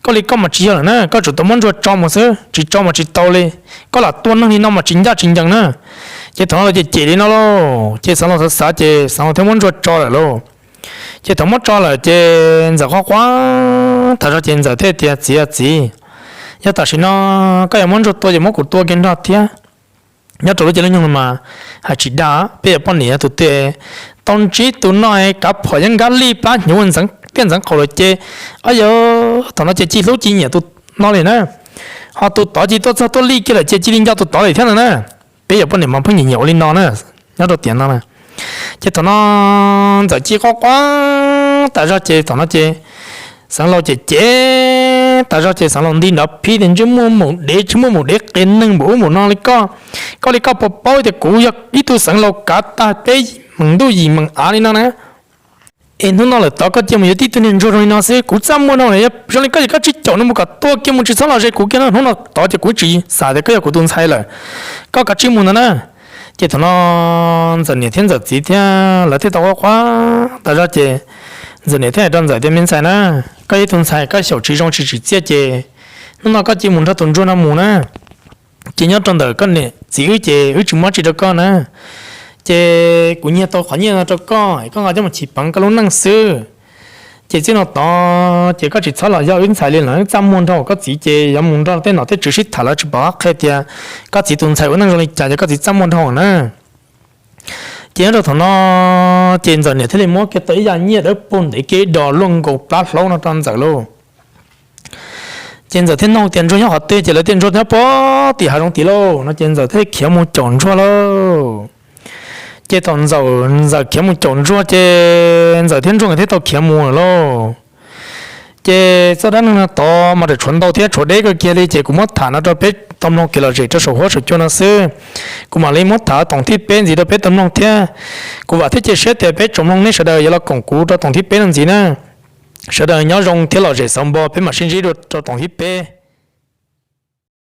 Koj ua li koj mas tsis yog lawm na, koj tsum tau muab Ntsuag tso mus xwb, tsis tso mas tsis tau li. Koj lam tua neeg li no mas tsis ncaj tsis ncees na. Ces thaum no lawv cem cem li no lauj, ces Xeev Laus xav xav ces Xeev Laus thiaj muab Ntsuag tso lawm lauj. Ces thaum muab tso lawm ces Ntxawm quaj quaj tas zog ces Ntxawm thiaj tias, Txiv, txiv, yog tam sim no koj yuav muab Ntsuag tua ces muab kuv tua kiag nrog thiab. Nyob rau lub caij lub nyoog no mas hais tsis dag, peb yog poj niam, yog tus twg tau ntsib tus no kav phom yeeb nkab lij plab hnyuv tiaj ntxeev qaum lawm ces, o yog, thaum no ces cia li hlub cia li nyiam tus no li na. Ho tus tod cia li tuaj txog tuaj lij kiag lawm ces cia li nco tus tod li thiab no na. Peb yog poj niam mas pheej nyiam nyiam ua li no na, nyob rau tiam no na. Ces thaum no Ntxawm cia li quaj quaj tas zog ces thaum no ces Xeev Laus cem cem tas zog ces Xeev Laus nti nrov phib tias, Ntsej muag maum dev, ntsej muag maum dev qias neeg npaum ub npaum no li koj, koj li koj puas paub tias kuv yog ib tug Xeev Laus kav tag peb meem ntuj yim meem av li no na. Es hnub no lawm tod koj cia mus yuav tib tug niag Ntsuag zoo li no xwb, kuv txaj muag dhau lawm, yog zoo li koj ces koj tsij caum nws mus kom tuag kiag mus tsis txhob los ze kuv kiag no, hnub no tod ces kuv tsis xav tias koj yog kuv tus ntxhais lawm, koj kav tsij mus ntag na. Ces thaum no Ntxawm niam thiab Ntxawm txiv thiab lawv thiaj tau quaj quaj tas zog ces Ntxawm niam thiaj hais rau Ntxawm tias, Me ntxhais na, koj yog ib tug ntxhais koj xyaum tsis zoo tsis tsim txiaj ces hnub no koj cia mus nrog tus Ntsuag no mus na. Ces nyob rau ntawm koj niam txiv wb ces wb tsis muab tsi rau koj na. Ces kuv nyiag tau qhov nyiaj no rau koj, koj nqa coj mus chim peev koj lub neej xwb. Ces txij no tod ces koj tsis txhob los yog wb ntxhais li lawm, wb txaj muag dhau koj txiv ces yuav mus nrog tej nom tej tswv sib tham lawv tsis pom qab qhia tias koj txiv tus ntxhais ua neej zoo li cas ces koj txiv txaj muag dhau na. Ces nyob rau thaum no ces Ntxawm niam thiaj li muab kiag tau ib yam nyiaj dawb paug ntev kiag ib dos luaj nkaus plab hlaub no rau Ntxawm lauj. Ces Ntxawm thiaj nug tias, Ntsuag nyob qhov twg? Ces lawv tias, Ntsuag nyob puag tim hav zoov tid lauj no. Ces Ntxawm thiaj khiav mus caum Ntsuag lauj. Ces thaum Ntxawm, Ntxawm khiav mus caum Ntsuag ces Ntxawm thiab Ntsuag nkawd thiaj tau khiav mus lawm lauj. Ces txoj dab neeg no tod mas tseem tshuav ntau thiab tshuav deb kawg kiag li ces kuv muab tham no rau peb tau mloog kev lom zem rau saum huab saum cua no xwb. Kuv mam li muab tham toom thib peb ntxiv rau peb tau mloog thiab. Kuv vam thiab cia siab tias peb tsoom mloog nej sawv daws yuav los koom kuv rau toom thib peb no ntxiv na. Sawv daws nyob zoo thiab lom zem xauv npo, peb mam sib ntsib dua rau toom thib peb.